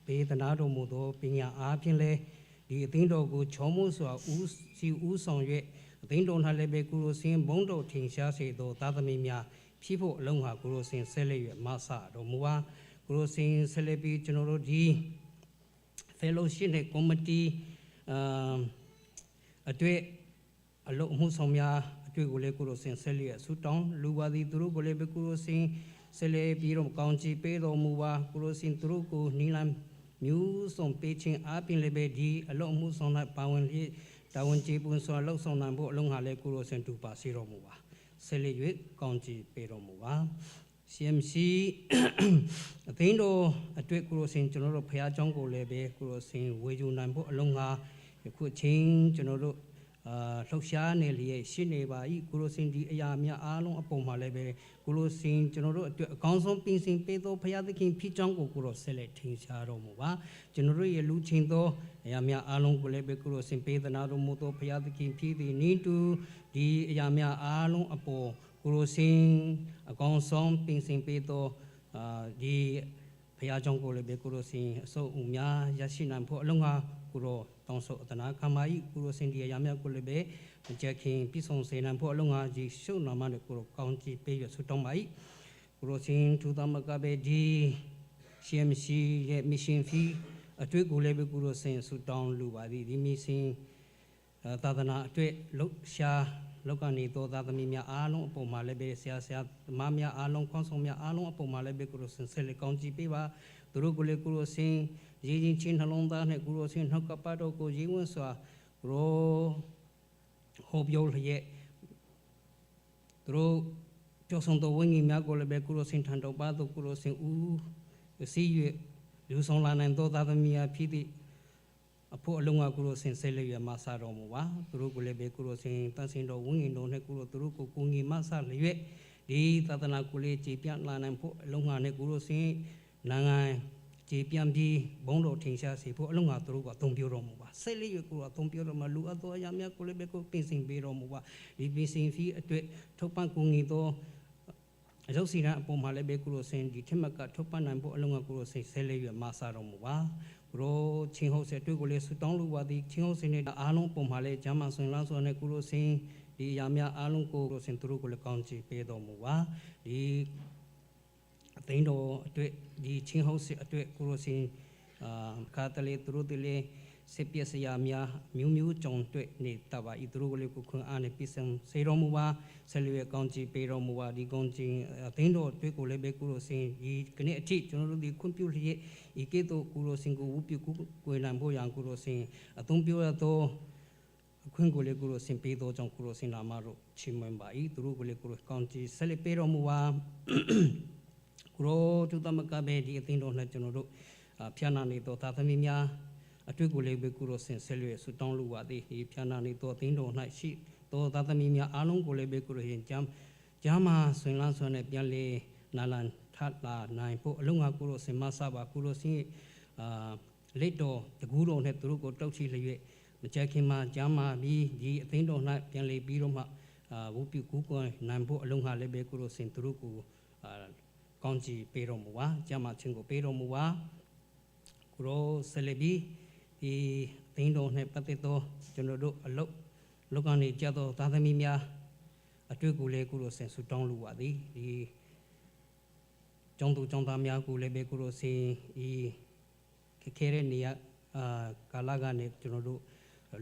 ပေးသနာတော်မူသောပညာအားဖြင့်လည်းဒီအသင်းတော်ကိုချောမို့စွာဥစီဥဆောင်၍အသင်းတော်၌လည်းပဲကိုရိုစင်ဘုန်းတော်ထင်ရှားစေသောသာသမီများဖြစ်ဖို့အလုံးဟာကိုရိုစင်ဆက်လက်၍မဆတော်မူပါကိုရိုစင်ဆက်လက်ပြီးကျွန်တော်တို့ဒီ fellowship နဲ့ committee အာအတွေ့အလို့အမှုဆောင်များအတွေ့ကိုလည်းကိုရိုစင်ဆက်လျက်ဆူတောင်းလူပါသည်သူတို့ကိုလည်းပဲကိုရိုစင်ဆက်လက်ပြီးတော့ကောင်းချီးပေးတော်မူပါကိုရိုစင်သူတို့ကိုနီလန်မျိုးစုံပေးခြင်းအပြင်လည်းပဲဒီအလို့အမှုဆောင်၌ပါဝင်လျက်တာဝန်ကျေပွန်စွာလှုပ်ဆောင်နိုင်ဖို့အလုံးဟာလည်းကိုရိုစင်တူပါစေတော်မူပါဆက်လက်၍ကောင်းချီးပေးတော်မူပါ CMC အသင်းတော်အတွေ့ကိုရိုစင်ကျွန်တော်တို့ဖခင်เจ้าကိုလည်းပဲကိုရိုစင်ဝေယူနိုင်ဖို့အလုံးငါယခုအချိန်ကျွန်တော်တို့အာလှုပ်ရှားနေလျက်ရှိနေပါ၏ကိုရိုစင်ဒီအရာများအားလုံးအပေါ်မှာလည်းပဲကိုရိုစင်ကျွန်တော်တို့အတွက်အကောင်းဆုံးပြင်ဆင်ပေးသောဖခင်သခင်ဖြစ်ကြောင်းကိုကိုရိုဆက်လက်ထင်ရှားတော်မူပါကျွန်တော်တို့ရဲ့လူချင်းသောအရာများအားလုံးကိုလည်းပဲကိုရိုစင်ပေးသနာတော်မူသောဖခင်သခင်ဖြစ်သည်နိတူဒီအရာများအားလုံးအပေါ် ကိုရိုစင်အကောင်းဆုံးပြင်ဆင်ပေးသောအာဒီဖခင်ကြောင့်ကိုလည်းပဲကိုရိုစင်အစုပ်အုံများရရှိနိုင်ဖို့အလုံးငါကိုရိုတောင်းဆိုအတနာခမာဤကိုရိုစင်ဒီအရာများကိုလည်းပဲမကြခင်ပြည့်စုံစေနိုင်ဖို့အလုံးငါဒီရှုနာမနဲ့ကိုရိုကောင်းချီးပေးရဆုတောင်းပါ၏ကိုရိုစင်ထူသမကပဲဒီ CMC ရဲ့ mission fee အတွေ့ကိုလည်းပဲကိုရိုစင်ဆုတောင်းလူပါသည်ဒီ mission သာသနာအတွက်လှုပ်ရှား လောက်ကနေသောသားသမီးများအားလုံးအပေါ်မှာလည်းပဲဆရာဆရာသမားများအားလုံးခေါင်းဆောင်များအားလုံးအပေါ်မှာလည်းပဲကိုရိုစင်ဆက်လက်ကောင်းချီးပေးပါသူတို့ကိုလည်းကိုရိုစင်ရည်ချင်းချင်းနှလုံးသားနဲ့ကိုရိုစင်နှုတ်ကပတ်တော်ကိုရည်ဝန်းစွာကိုရိုဟောပြောလျက်သူတို့ပြောဆောင်တော်ဝိညာဉ်များကိုလည်းပဲကိုရိုစင်ထံတော်ပါသောကိုရိုစင်ဦးစီး၍လူဆောင်လာနိုင်သောသားသမီးများဖြစ်သည့် အဖို့အလုံးကကိုရိုစင်ဆက်လက်ရမဆတော်မူပါသူတို့ကိုလည်းပဲကိုရိုစင်တန်စင်တော်ဝိညာဉ်တော်နဲ့ကိုရိုသူတို့ကိုကိုငီမဆလျက်ဒီသာသနာကိုလေးကြည်ပြလာနိုင်ဖို့အလုံးငါနဲ့ကိုရိုစင်နိုင်ငံကြည်ပြန်ပြီးဘုန်းတော်ထင်ရှားစေဖို့အလုံးငါသူတို့ကအသုံးပြုတော်မူပါဆက်လက်ရကိုအသုံးပြုတော်မှာလူအတော်အရာများကိုလည်းပဲကိုပြင်ဆင်ပေးတော်မူပါဒီပြင်ဆင်ဖီအတွက်ထုတ်ပံ့ကူညီသောအရုပ်စီရန်အပေါ်မှာလည်းပဲကိုရိုစင်ဒီထက်မကထုတ်ပံ့နိုင်ဖို့အလုံးငါကိုရိုစင်ဆက်လက်ရမဆတော်မူပါ ကိုရိုချင်းဟုတ်ဆက်တွေ့ကိုလည်းဆူတောင်းလိုပါသည်ချင်းဟုတ်စင်နဲ့အားလုံးပုံမှာလည်းဂျမ်းမဆွင်လန်းစွာနဲ့ကိုရိုစင်ဒီအရာများအားလုံးကိုရိုစင်သူတို့ကိုလည်းကောင်းချီးပေးတော်မူပါဒီအသိန်းတော်အတွက်ဒီချင်းဟုတ်ဆက်အတွက်ကိုရိုစင်အာခါတလေသူတို့တလေ စေပြစရာများမျိုးမျိုးကြုံတွေ့နေတပါဤသူတို့ကိုလည်းကိုခွန်အားနဲ့ပြည့်စုံစေတော်မူပါဆက်လျက်ကောင်းချီးပေးတော်မူပါဒီကောင်းချီးအသိန်းတော်တွေ့ကိုလည်းပဲကိုရိုစင်ဒီကနေ့အထိကျွန်တော်တို့ဒီခွင့်ပြုလျက်ဤကဲ့သို့ကိုရိုစင်ကိုဝုပြုကိုကိုယ်လံဖို့ရန်ကိုရိုစင်အသုံးပြုရသောအခွင့်ကိုလည်းကိုရိုစင်ပေးသောကြောင့်ကိုရိုစင်လာမတို့ချီးမွမ်းပါ၏သူတို့ကိုလည်းကိုရိုကောင်းချီးဆက်လက်ပေးတော်မူပါကိုရိုသူတမကပဲဒီအသိန်းတော်နဲ့ကျွန်တော်တို့ဖျားနာနေသောသာသမီများ အတွေ့ကိုလည်းပဲကိုရိုစင်ဆက်လျက်ဆုတောင်းလိုပါသည်ဒီဖျားနာနေသောအသိန်းတော်၌ရှိသောသာသမီများအားလုံးကိုလည်းပဲကိုရိုရင်ကြမ်းကျမ်းမာဆွင်လန်းဆွနဲ့ပြန်လေနာလန်ထလာနိုင်ဖို့အလုံးငါကိုရိုစင်မဆပါကိုရိုစင်အာလက်တော်တကူတော်နဲ့သူတို့ကိုတောက်ချလျက်မကြခင်မှာကျမ်းမာပြီးဒီအသိန်းတော်၌ပြန်လေပြီးတော့မှအာဝုပြုကူကွန်နိုင်ဖို့အလုံးငါလည်းပဲကိုရိုစင်သူတို့ကိုအာကောင်းချီးပေးတော်မူပါကျမ်းမာခြင်းကိုပေးတော်မူပါကိုရိုဆလဘီ ဒီအသိန်းတော်နဲ့ပတ်သက်သောကျွန်တော်တို့အလုတ် လောကနေကြတော့သာသမီများအတွေ့ကိုလည်းကိုရောစင်ဆူတောင်းလိုပါသည်ဒီကျောင်းသူကျောင်းသားများကိုလည်းပဲကိုရောစင်ဤခက်ခဲတဲ့နေရာအာကာလကနေကျွန်တော်တို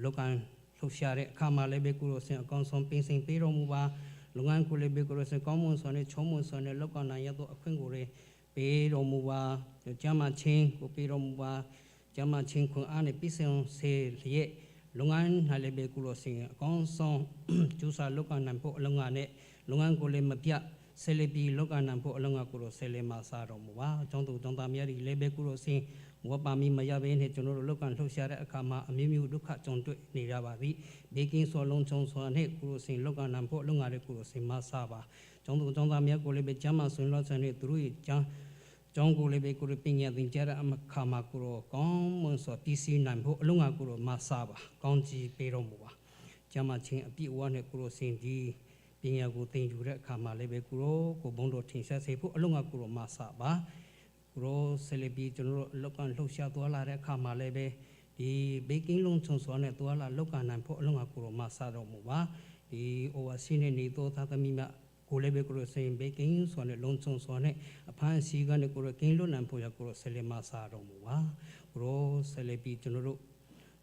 ့လောကန်လှုပ်ရှားတဲ့အခါမှာလည်းပဲကိုရောစင်အကောင်းဆုံးပြင်ဆင်ပေးတော်မူပါလုပ်ငန်းကိုလည်းပဲကိုရောစင်ကောင်းမွန်စွာနဲ့ချုံးမွန်စွာနဲ့လောကန်နိုင်ရသောအခွင့်ကိုလည်းပေးတော်မူပါကျမ်းမာခြင်းကိုပေးတော်မူပါကျမ်းမာခြင်းခွန်အားနဲ့ပြည့်စုံစေလျက်လုပ်ငန်း၌လည်းပဲကိုရောစင်အကောင်းဆုံးကျူစာလောကန်နိုင်ဖို့အလုံးငါနဲ့လုပ်ငန်းကိုလည်းမပြတ်ဆယ်လီလောကန်နိုင်ဖို့အလုံးငါကိုရောဆယ်လီမှာစားတော်မူပါအကြောင်းသူတောင်းတများဒီလည်းပဲကိုရောစင်ဝပါမီမရဘဲနဲ့ကျွန်တော်တို့လောကန်လှုပ်ရှားတဲ့အခါမှာအမျိုးမျိုးဒုက္ခကြုံတွေ့နေရပါသည်ဘေးကင်းစွာလုံးချုံစွာနဲ့ကိုရောစင်လောကန်နိုင်ဖို့အလုံးငါတဲ့ကိုရောစင်မစားပါကျောင်းသူကျောင်းသားများကိုလည်းပဲကျမ်းမာဆွေလောဆန်နဲ့သူတို့ရဲ့ကျမ်းကျောင်းကိုလည်းပဲကိုရပညာသင်ကြားတဲ့အမခါမှာကိုရောကောင်းမွန်စွာပြည်စည်းနိုင်ဖို့အလုံးငါကိုရောမစားပါကောင်းကြီးပေးတော်မူပါကျမ်းမာခြင်းအပြည့်အဝနဲ့ကိုရောစင်ဒီပညာကိုသင်ယူတဲ့အခါမှာလည်းပဲကိုရောကိုဘုန်းတော်ထင်ရှားစေဖို့အလုံးငါကိုရောမစားပါကိုရောဆယ်လီကျွန်တော်တို့လောက်ကလှုပ်ရှားသွားလာတဲ့အခါမှာလည်းပဲဒီဘေကင်းလုံးချုံစွာနဲ့သွားလာလောက်ကနိုင်ဖို့အလုံးငါကိုရောမစားတော်မူပါဒီအိုဝါစီနေနေတော့သာသမီများကိုလည်းပဲကိုရစိန်ဘေကင်းစွာနဲ့လုံချုံစွာနဲ့အဖန်စီကနေကိုရကင်းလွတ်နံဖို့ရကိုရဆယ်လီမစားတော်မူပါကိုရဆယ်လီပြီးကျွန်တော်တို့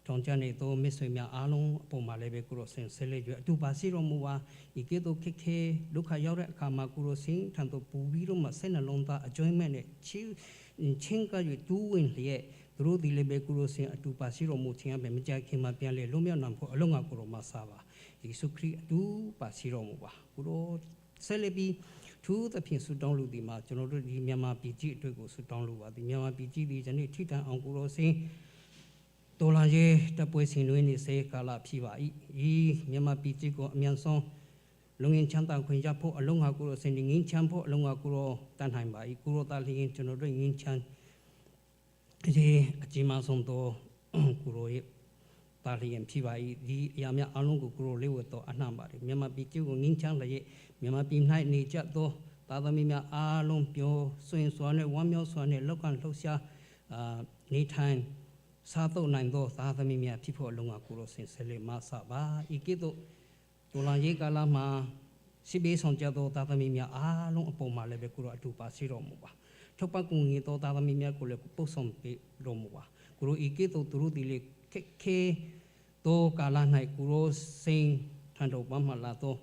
ထောင်ချနေသောမိတ်ဆွေများအားလုံးအပေါ်မှာလည်းပဲကိုရောစင်ဆဲလက်ရွအတူပါစီတော်မူပါဤကဲ့သို့ခက်ခဲဒုက္ခရောက်တဲ့အခါမှာကိုရောစင်ထံသို့ပူပြီးတော့မှစိတ်နှလုံးသားအကျွမ်းမဲ့နဲ့ချီချင်းက၍တူးဝင်လျက်သူတို့ဒီလည်းပဲကိုရောစင်အတူပါစီတော်မူခြင်းအပြင်မကြခင်မှာပြန်လေလွတ်မြောက်နိုင်ဖို့အလုံးငါကိုရောမဆာပါယေရှုခရစ်အတူပါစီတော်မူပါကိုရောဆဲလက်ပြီးထူးသဖြင့်ဆုတောင်းလူဒီမှာကျွန်တော်တို့ဒီမြန်မာပြည်ကြီးအတွက်ကိုဆုတောင်းလိုပါဒီမြန်မာပြည်ကြီးဒီယနေ့ထိတန်အောင်ကိုရောစင်တော်လာရဲ့တပ်ပွဲဆင်နွေးနေစေကာလဖြစ်ပါ၏ဤမြန်မာပြည်ကြီးကိုအမြန်ဆုံးလုံငင်ချမ်းသာခွင့်ရဖို့အလုံးဟာကိုရောစင်ငင်းချမ်းဖို့အလုံးဟာကိုရောတန်ထိုင်ပါ၏ကိုရောတာလျင်ကျွန်တော်တို့ငင်းချမ်းရေအကြီးမဆုံးသောကိုရောရဲ့တာလျင်ဖြစ်ပါ၏ဒီအရာများအလုံးကိုကိုရောလေးဝတ်တော်အနှံ့ပါတယ်မြန်မာပြည်ကြီးကိုငင်းချမ်းလျက်မြန်မာပြည်၌နေကြသောသာသမီများအားလုံးပျော်စွင်စွာနဲ့ဝမ်းမြောက်စွာနဲ့လောက်ကန်လှုပ်ရှားအာနေထိုင်စားတော့နိုင်သောသာသမီများဖြစ်ဖို့အလုံးကကိုရောစင်ဆဲလေမဆပါဤကဲ့သို့ဒေါ်လာရေးကာလမှာရှိပေးဆောင်ကြသောသာသမီများအားလုံးအပေါ်မှာလည်းပဲကိုရောအတူပါရှိတော်မူပါထုတ်ပတ်ကူငေသောသာသမီများကိုလည်းပုတ်ဆောင်ပေးတော်မူပါကိုရောဤကဲ့သို့သူတို့ဒီလေခက်ခဲသောကာလ၌ကိုရောစင်ထန်တော်ပမှလာသော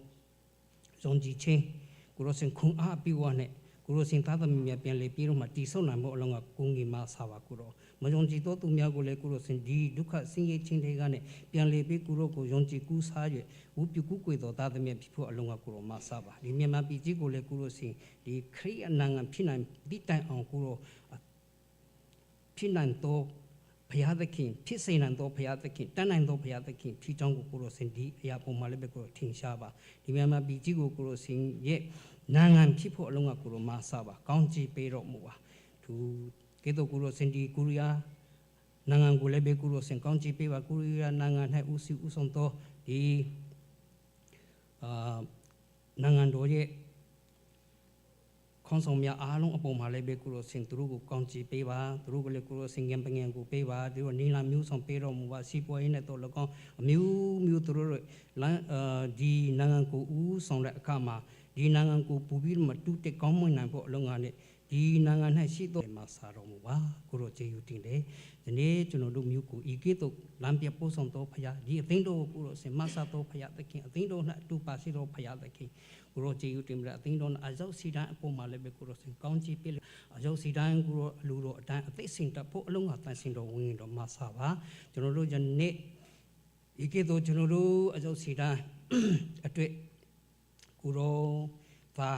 ဇွန်ကြီးချင်းကိုရောစင်ခုံအားပြီးဝနဲ့ကိုရောစင်သာသမီများပြန်လေပြီးတော့မှတီဆုံနိုင်ဖို့အလုံးကကုငီမဆာပါကိုရောမယုံကြည်သောသူများကိုလည်းကိုရောစင်ဒီဒုက္ခဆင်းရဲခြင်းတွေကနဲ့ပြန်လေပြီးကိုရောကိုယုံကြည်ကူးစား၍ဝုပြုကူးကွေသောသာသမီဖြစ်ဖို့အလုံးကကိုရောမဆာပါဒီမြန်မာပြည်ကြီးကိုလည်းကိုရောစင်ဒီခရိအနငံဖြစ်နိုင်ဒီတိုင်အောင်ကိုရောဖြစ်နိုင်သောဘုရားသခင်ဖြစ်စေနိုင်သောဘုရားသခင်တတ်နိုင်သောဘုရားသခင်ဖြစ်ကြောင်းကိုကိုရောစင်ဒီအရာပေါ်မှာလည်းပဲကိုရောထင်ရှားပါဒီမြန်မာပြည်ကြီးကိုကိုရောစင်ရဲ့နိုင်ငံဖြစ်ဖို့အလုံးကကိုရောမဆာပါကောင်းချီးပေးတော်မူပါသူကဲတော့ကိုရောစင်ဒီကိုရီးယားနိုင်ငံကိုလည်းပဲကိုရောစင်ကောင်းချီးပေးပါကိုရီးယားနိုင်ငံ၌ဦးစီးဦးဆောင်သောဒီအာနိုင်ငံတော်ရဲ့ခေါင်းဆောင်များအားလုံးအပေါ်မှာလည်းပဲကိုရောစင်သူတို့ကိုကောင်းချီးပေးပါသူတို့ကလည်းကိုရောစင်ငင်ပငင်ကိုပေးပါသူတို့နီလာမျိုးဆောင်ပေးတော်မူပါစီပွားရေးနဲ့တော့၎င်းအမျိုးမျိုးသူတို့လမ်းအာဒီနိုင်ငံကိုဦးဆောင်တဲ့အခါမှာဒီနိုင်ငံကိုပူပြီးမတူတက်ကောင်းမွန်နိုင်ဖို့အလုံးငါနဲ့ဒီနိုင်ငံ၌ရှိသောမှာစာတော်မူပါကိုရောကျေယူတင်တယ်ဒီနေ့ကျွန်တော်တို့မျိုးကိုဤကဲ့သို့လမ်းပြပို့ဆောင်တော်ဖရာဒီအသိတော်ကိုရောစင်မဆာတော်ဖရာသခင်အသိတော်၌အတူပါရှိတော်ဖရာသခင်ကိုရောကျေယူတင်မြအသိတော်အရောက်စီတိုင်းအပေါ်မှာလည်းပဲကိုရောစင်ကောင်းချီးပေးအရောက်စီတိုင်းကိုရောအလူတော်အတိုင်းအသိစင်တဖို့အလုံးငါတန်စင်တော်ဝင်တော်မဆာပါကျွန်တော်တို့ယနေ့ဤကဲ့သို့ကျွန်တော်တို့အရောက်စီတိုင်းအတွေ့ကိုရောသ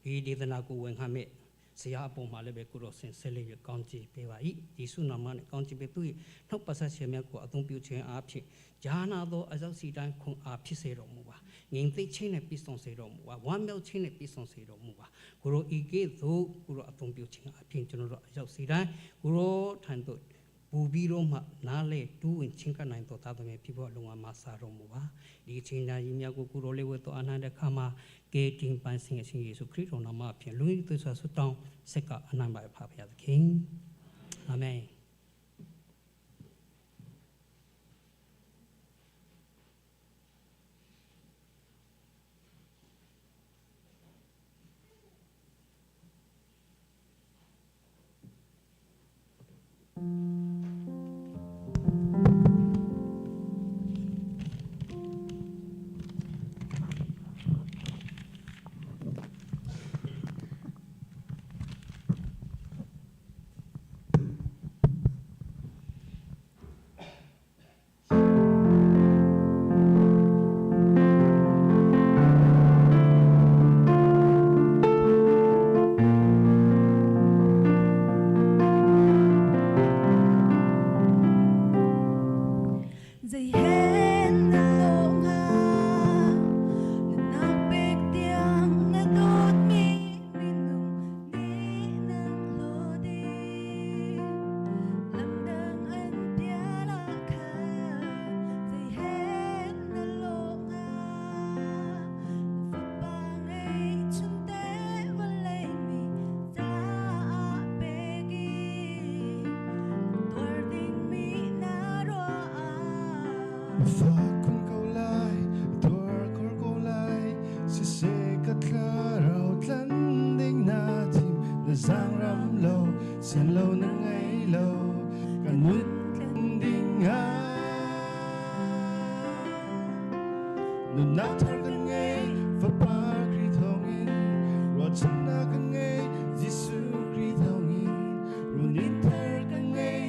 ာဒီဒေသနာကိုဝင်ခမဲ့ဆရာအပေါ်မှာလည်းပဲကိုရောစင်ဆက်လက်ရကောင်းချီးပေးပါ၏ယေရှုနာမနဲ့ကောင်းချီးပေးသူ၏နှုတ်ပတ်ဆက်ရှင်မြတ်ကိုအသုံးပြုခြင်းအားဖြင့်ဂျာနာသောအရောက်စီတိုင်းခွန်အားဖြစ်စေတော်မူပါငြိမ်သက်ခြင်းနဲ့ပြည့်စုံစေတော်မူပါဝမ်းမြောက်ခြင်းနဲ့ပြည့်စုံစေတော်မူပါကိုရောဤကဲ့သို့ကိုရောအသုံးပြုခြင်းအားဖြင့်ကျွန်တော်တို့အရောက်စီတိုင်းကိုရောထံသို့ပူပြီးတော့မှနားလေတူးဝင်ချင်းကနိုင်တော်သားတော်မြတ်ဖြစ်ဖို့အလုံးအမဆာတော်မူပါဒီအချိန်တိုင်းကြီးမြတ်ကိုကိုရောလေးဝဲတော်အနန္တခါမှာကေတင်ပန်းစင်အရှင်ယေရှုခရစ်တော်နာမဖြင့်လူကြီးသွေးဆွဆုတောင်းစက်ကအနန္တပါဖဖျားသခင်အာမင် Fak kun ko lai, tuar khor ko lai, siseh ka thlarau tlan ding na thim, na zaang ram lo, sian lo na ngei lo, ka nun ding ah. Nunnak thar kan ngei, Fapa Khrih thawngin, ruahchannak kan ngei, Jesuh Khrih thawngin, runin thar kan ngei,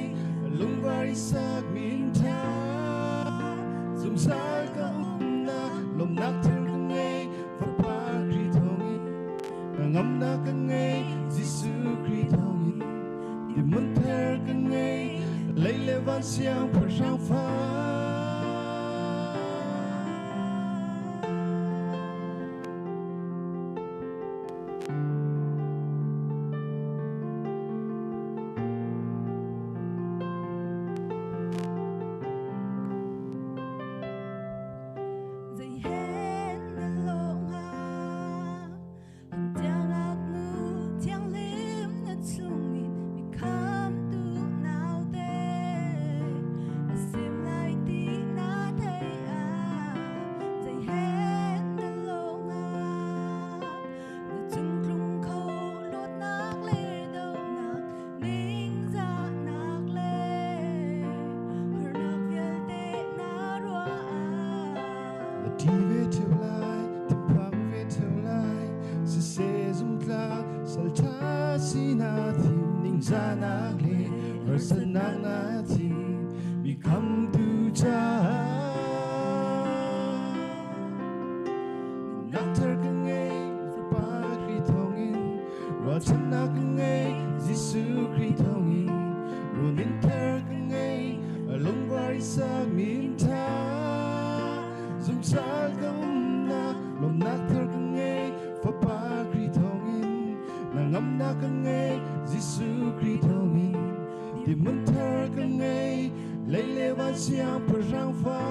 lungvar i sak min ṭha. Zungzal ka umnak, lawmhnak thar kan ngei, Fapa Khrih thawngin, ngamnak kan ngei, Jesuh Khrih thawngin, timun thar kan ngei, lei le van siangpahrang fa. Zei hen na lawh hnga Tiangak nu thianghlim na chungin mi khamtu naute a sim lai ti na thei ah zei hen na lawh hnga na cung tlung kho luatnak le donak ningzahnak le harnak vialte na ruah ah Na ṭi ve ṭheo lai, thinphang ve ṭheo lai, siseh zumtlak salṭha si na thim, ningzahnak le harsatnak na thim, mi khamtu caah. Nunnak thar ka ngei, Fapa Khrih thawngin, ruahchannak ka ngei, Jesuh Khrih thawngin, runin thar ka ngei, lungvar i sak min ṭha. Zungzal ka umnak, lawmhnak thar ka ngei, Fapa Khrih thawngin, na ngamnak ka ngei, Jesuh Khrih thawngin, timun thar ka ngei, lei le van siangpahrang fa.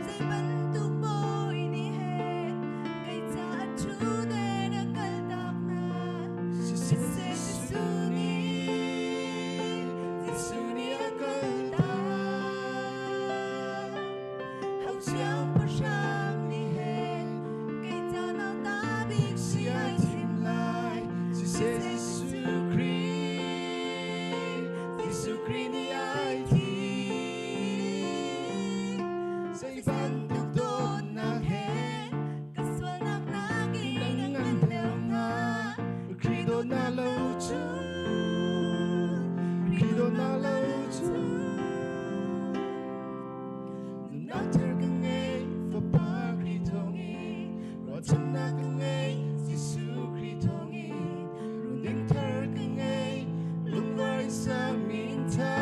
Zei bantuk bawi nih hen kei ca ṭhu den a kaltak hna. Siseh Siseh Jesuh nih, Jesuh nih a kaltak. Hau siangpahrang nih hen kei ca nauta bik si ai thim lai. Siseh Jesuh Khrih, Jesuh Khrih nih ai thim. Zei bantuk dawtnak he Ka sualnak nakin na a ngan ngan deuh deuh hnga. hnga. Khrih dawtnak lo cu, Khrih dawtnak lo cu. Nunnak thar ka ngei, Fapa Khrih thawngin, ruahchannak ka ngei, Jesuh Khrih thawngin, runing thar ka ngei, lungvar in sakmi inn ṭha.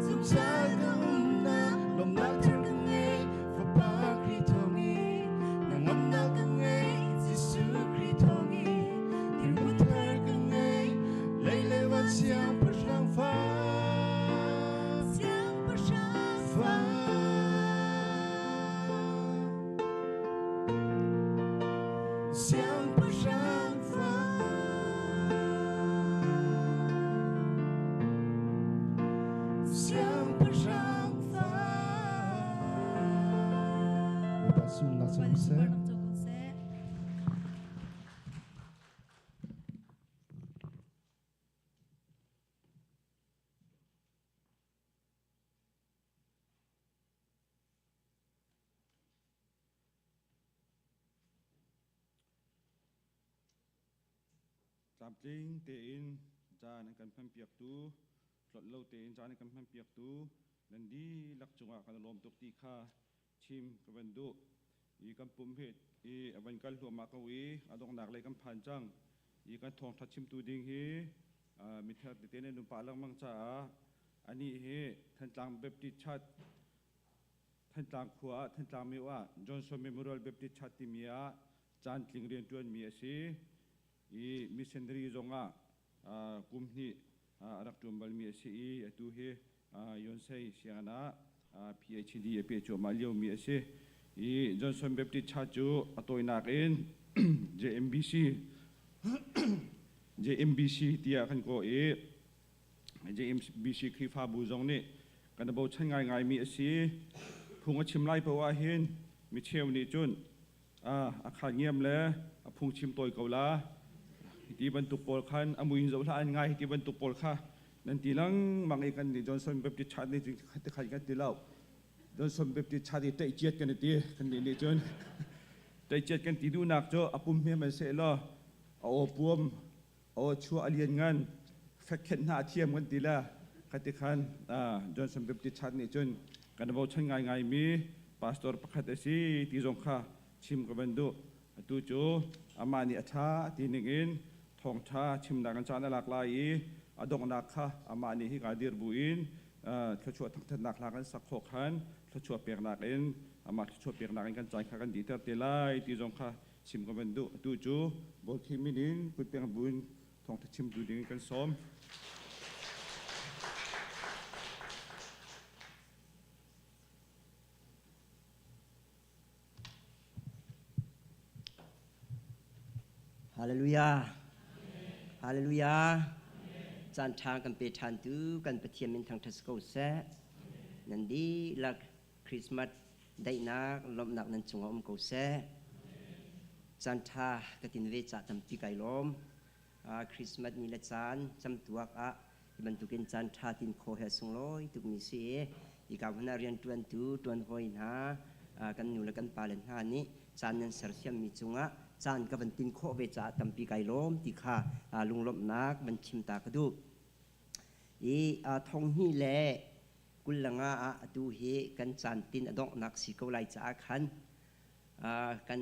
Zungzal ka umnak, lawmhnak thar ka ngei, Fapa Khrih thawngin, na ngamnak ka ngei, Jesuh Khrih thawngin, dirhmun thar ka ngei, lei le van siangpahrang fa. Siangpahrang Fa. Siangpahrang fa. Siangpahrang fa. Bapak sumnak Bapak sa sunparnak co ko seh. Tlamtling tein caan an kan hmanpiaktu, tlolh lo tein caan an kan hmanpiaktu nan dihlak cungah kan i lawm tuk ti kha chim ka van duh. I kan pum hi i a van kal hluahmah ko i a donghnak lei kan phan cang. I kan thawngṭha chimtu ding hi mithar tete nan um pah lengmang caah anih hi Thantlang Baptist Church Thantlang khua ah Thantlang myo ah Johnson Memorial Baptist Church timi ah caantling rianṭuanmi a si i missionary zongah kum hnih a rak ṭuan balmi a si i atu hi Yonsei sianginn ah PhD a peh cuahmah liomi a si. I Johnson Baptist Church cu a tawinak in JMBC JMBC tiah kan kawh i JMBC Khrihfabu zong nih kan i bochan ngaingaimi a si. Phung a chim lai poah ahhin micheu nih cun a khangiam le a phungchim tawi ko la. Hiti bantuk pawl khan a mui in zoh hlah an ngai hiti bantuk pawl kha nan ti lengmang i kan nih Johnson Baptist Church nih tikhan kan ti lo. Johnson Baptist Church i ṭeihciat kan i ti kan nih nih cun ṭeihciat kan ti duhnak cu a pum hme man seh law a aw puam aw chuah a lian ngan fekhenh hna a thiam kan ti le khati khan Johnson Baptist Church nih cun kan bochan ngaingaimi pastor pakhat a si ti zong kha chim ka van duh. Atu cu amah nih a ṭha ti ning in thawngṭha chimnak in caan a lak lai i a donghnak kha amah nih hika dir bu in thluachuah thangṭhatnak hla kan sak khawh khan thluachuah peknak in amah thluachuah peknak in kan caan kha kan dihter te lai ti zong kha chim ka van duh. Atu cu Bawlkhi min in kutpeng bu in thawngṭha chimtu ding in kan sawm. Hallelujah. Hallelujah. Caan ṭha kan pe ṭhan tu kan Pathian min thangṭhat ko seh. Nan dihlak Christmas daihnak lawmhnak nan cungah um ko seh. Caan ṭha ka tin ve ca tampi kai lawm. Christmas ni le caan camtuak ah hi bantukin caan ṭha tin khawh he sunglawi tukmi si i hika hmun ah rianṭuantu ṭuanhawi hna kan nu le kan pale hna nih caan nan sersiammi cungah caan ka van tin khawh ve caah tampi kai lawm ti kha lunglawmhnak van chim ta ka duh. I thonghnih le 25 ah atu hi kan caan tin a donghnak si ko lai caah khan kan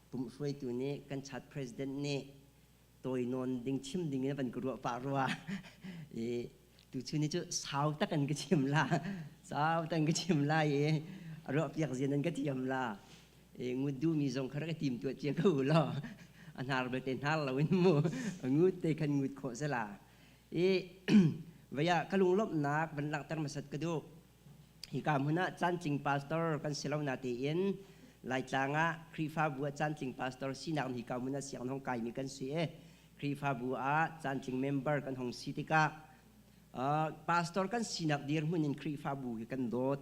pumhruaitu nih kan chat president nih tawinawn ding chim ding in van ka ruah pah rua i tuchun ni cu sau tak an ka chim la sau tak an ka chim la i a ruah piak zian an ka thiam la i ngut du mi zong kha ka tim tuah cia ko law a hnar belte hnar lo in mu ngut te khan ngut khawh sela i vaya ka lunglawmhnak van langhter hmasat ka duh Hika hmun ah caantling pastor kan si lo natein Laitlang ah Khrihfabu ah caantling pastor sinak in hika hmun ah sianginn hong kaimi kan si i Khrihfabu ah caantling member kan hong si tikah pastor kan sinak dirhmun in Khrihfabu hi kan dawt.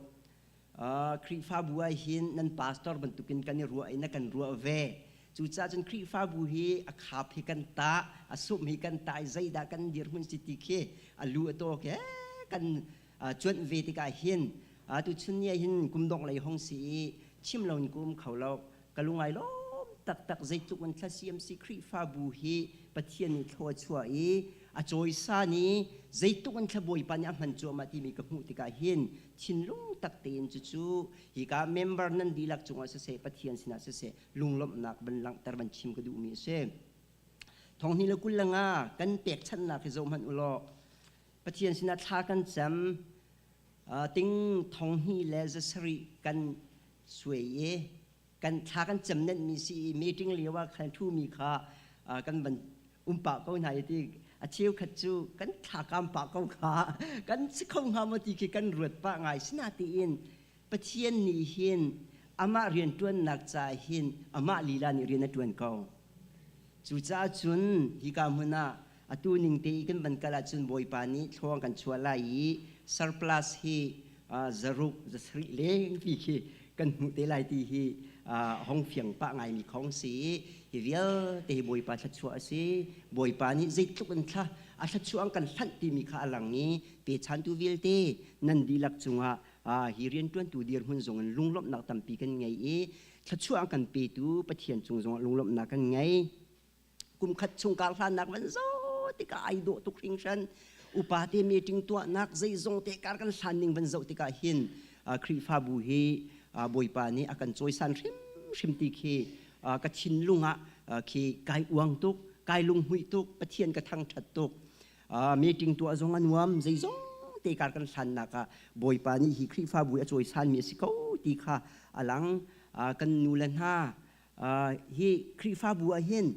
Khrihfabu ah hin nan pastor bantukin kan i ruah i na kan ruah ve. Cucaah cun Khrihfabu hi a khap hi kan tah, a sumh hi kan tah i zeidah kan dirhmun si ti khi a lu a taw ke kan cuanh ve tikah hin tuchun ni ah hin kum dongh lei hong si i chim lo in ka um kho lo ka lungai lawm taktak zeitluk in thla CMC Khrihfabu hi Pathian nih thlua chuah i a cawisan i zeitluk in thla Bawipa nih a hman cuahmah timi ka hmuh tikah hin thinlung tak tein cucu hika member nan dihlak cungah siseh Pathian sinah siseh lunglawmhnak van langhter van chim ka duhmi a si. Thonghnih le 25 kan pekchanhnak hi zoh hmanh u law Pathian sinah thla kan cam ting 2000 le 700 kan suai i kan thla kan cam nenhmi si i meeting lio ah khan ṭhumi kha kan van um pah ko hna i ti a cheukhat cu kan thla kam pah ko kha kan si kho hnga maw ti khi kan ruat pah ngai sinatein Pathian nih hin amah rianṭuannak caah hin amah lila nih rian a ṭuan ko. Cucaah cun hika hmun ah atu ning te i kan van kal ahcun Bawipa nih thluang kan chuah lai i surplus hi zaruk 7 leng ti khi kan hmuh te lai ti hi hong fiang pah ngaimi khong si i hi vialte hi Bawipa thluachuah a si. Bawipa nih zeitluk in thla a thluachuah an kan hlanh timi kha a lang i pechantu vialte nan dihlak cungah hi rianṭuantu dirhmun zong in lunglawmhnak tampi kan ngei i thluachuah an kan petu Pathian cung zongah lunglawmhnak kan ngei. Kum khat chung kar hlannak van zo tikah ai dawh tuk hringhran. Upa te meeting tuahnak zeizong te kar kan hlan ning van zoh tikah hin Khrihfabu hi Bawipa nih a kan cawisan hrimhrim ti khi ka thinlung ah khi kai uang tuk, kai lunghmuih tuk, Pathian ka thangṭhat tuk. Meeting tuah zong a nuam, zeizong te kar kan hlannak ah Bawipa nih hi Khrihfabu a cawisanmi a si ko ti kha a lang. Kan nu le hna hi Khrihfabu ah hin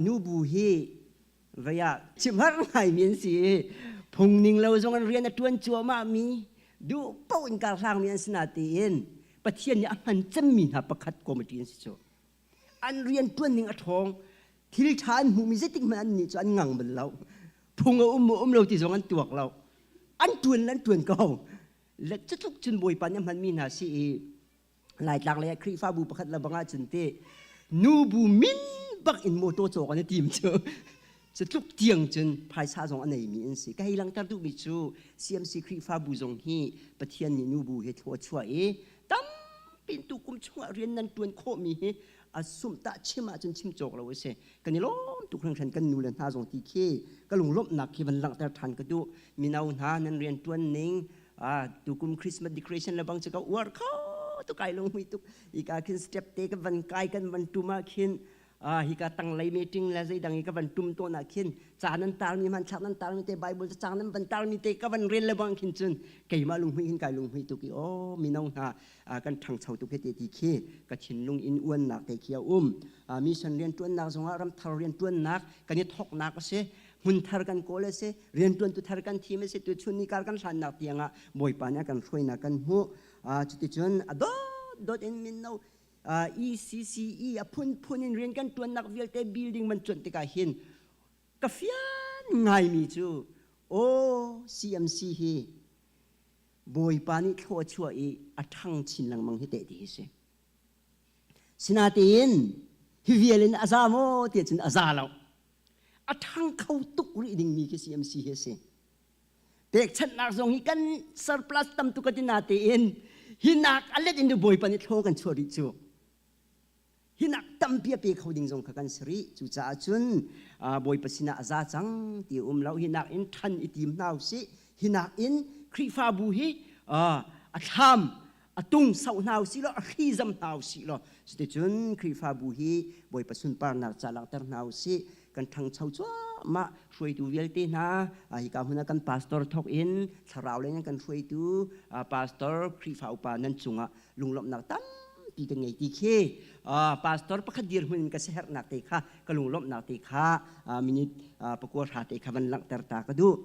nubu hi vei ah chimhar ngaimi an si i phung ning lo zong an rian a ṭuan cuahmah mi duh paoh in kar hlangmi an si na tiin Pathian nih a hman cemmi hna pakhat committee an si cu. An rian ṭuan ning a ṭhawng. Thil ṭha an hmuhmi zeitik hmanh an nih cu an ngang bal lo. Phung a um um lo ti zong an tuak lo. An tuan an tuan ko. Le cutluk cun Bawipa nih a hmanmi hna si i Laitlang lei ah Khrihfabu pakhat le bang ahcun te nubu min bak in motor cawk an i tim cu. Cutluk tiang cun phaisa zong a neimi an si. Ka hei langhter duhmi cu CMC Khrihfabu zong hi Pathian nih nubu he thlua a chuah i tampi in tukum chungah rian nan tuan khawhmi hi a sumh tah chim ahcun chim cawk lo a si. Kan i lawm tuk hringhran kan nu le hna zong ti khi ka lunglawmhnak khi van langhter than ka duh. Mino hna nan rian tuan ning tukum Christmas decoration le bang cu ka uar kho tuk ai lung hui tuk. Ika khin step te ka van kai kan van tum ah khin hika tanglei meeting le zeidang i ka van tum tawn ah khin ca nan tarmi hmanthlak nan tarmi te Bible cacang nan van tarmi te ka van rel le bang khin cun keimah lunghui hin kai lunghui tuk i aw mino hna kan ṭhangcho tuk he te ti khi ka thinlung in uannak te khi a um. Mission rianṭuannak zongah ramthar rianṭuannak kan i thoknak a si, hmun thar kan kawl a si, rianṭuantu thar kan thim a si. Tuchun ni kar kan hlannak tiangah Bawipa nih a kan hruainak kan hmuh. Cuticun a dot dot in mino ECCE a phunphun in rian kan ṭuannak vialte building man cuanh tikah hin ka fian ngaimi cu aw CMC hi Bawipa nih thlua chuah i a ṭhang chin lengmang hi teh ti hi si. Sinatein hi vial in a za maw tiah cun a za lo. A ṭhang kho tuk rih dingmi khi CMC hi a si. Pekchanhnak zong hi kan surplus tam tuk a ti natein hi nak a let in Bawipa nih thlaw kan chuah rih cu. Hi nak tampi a pe kho ding zong kha kan si rih. Cucaah cun Bawipa sinah a za cang ti um lo. Hi nak in ṭhan i tim hna usih. Hi nak in Khrihfabu hi a thlam a tung sauh hna usih law a hri zam hna usih law cuticun Khrihfabu hi Bawipa sunparnak ca langhter hna usih. Kan ṭhangcho cuahmah hruaitu vialte hna hika hmun ah kan pastor thawk in thlarau lei in kan hruaitu pastor Khrihfa upa nan cungah lunglawmhnak tampi kan ngei ti khi pastor pakhat dirhmun in ka siaherhnak te kha ka lunglawmhnak te kha minute 9 te kha van langhter ta ka duh.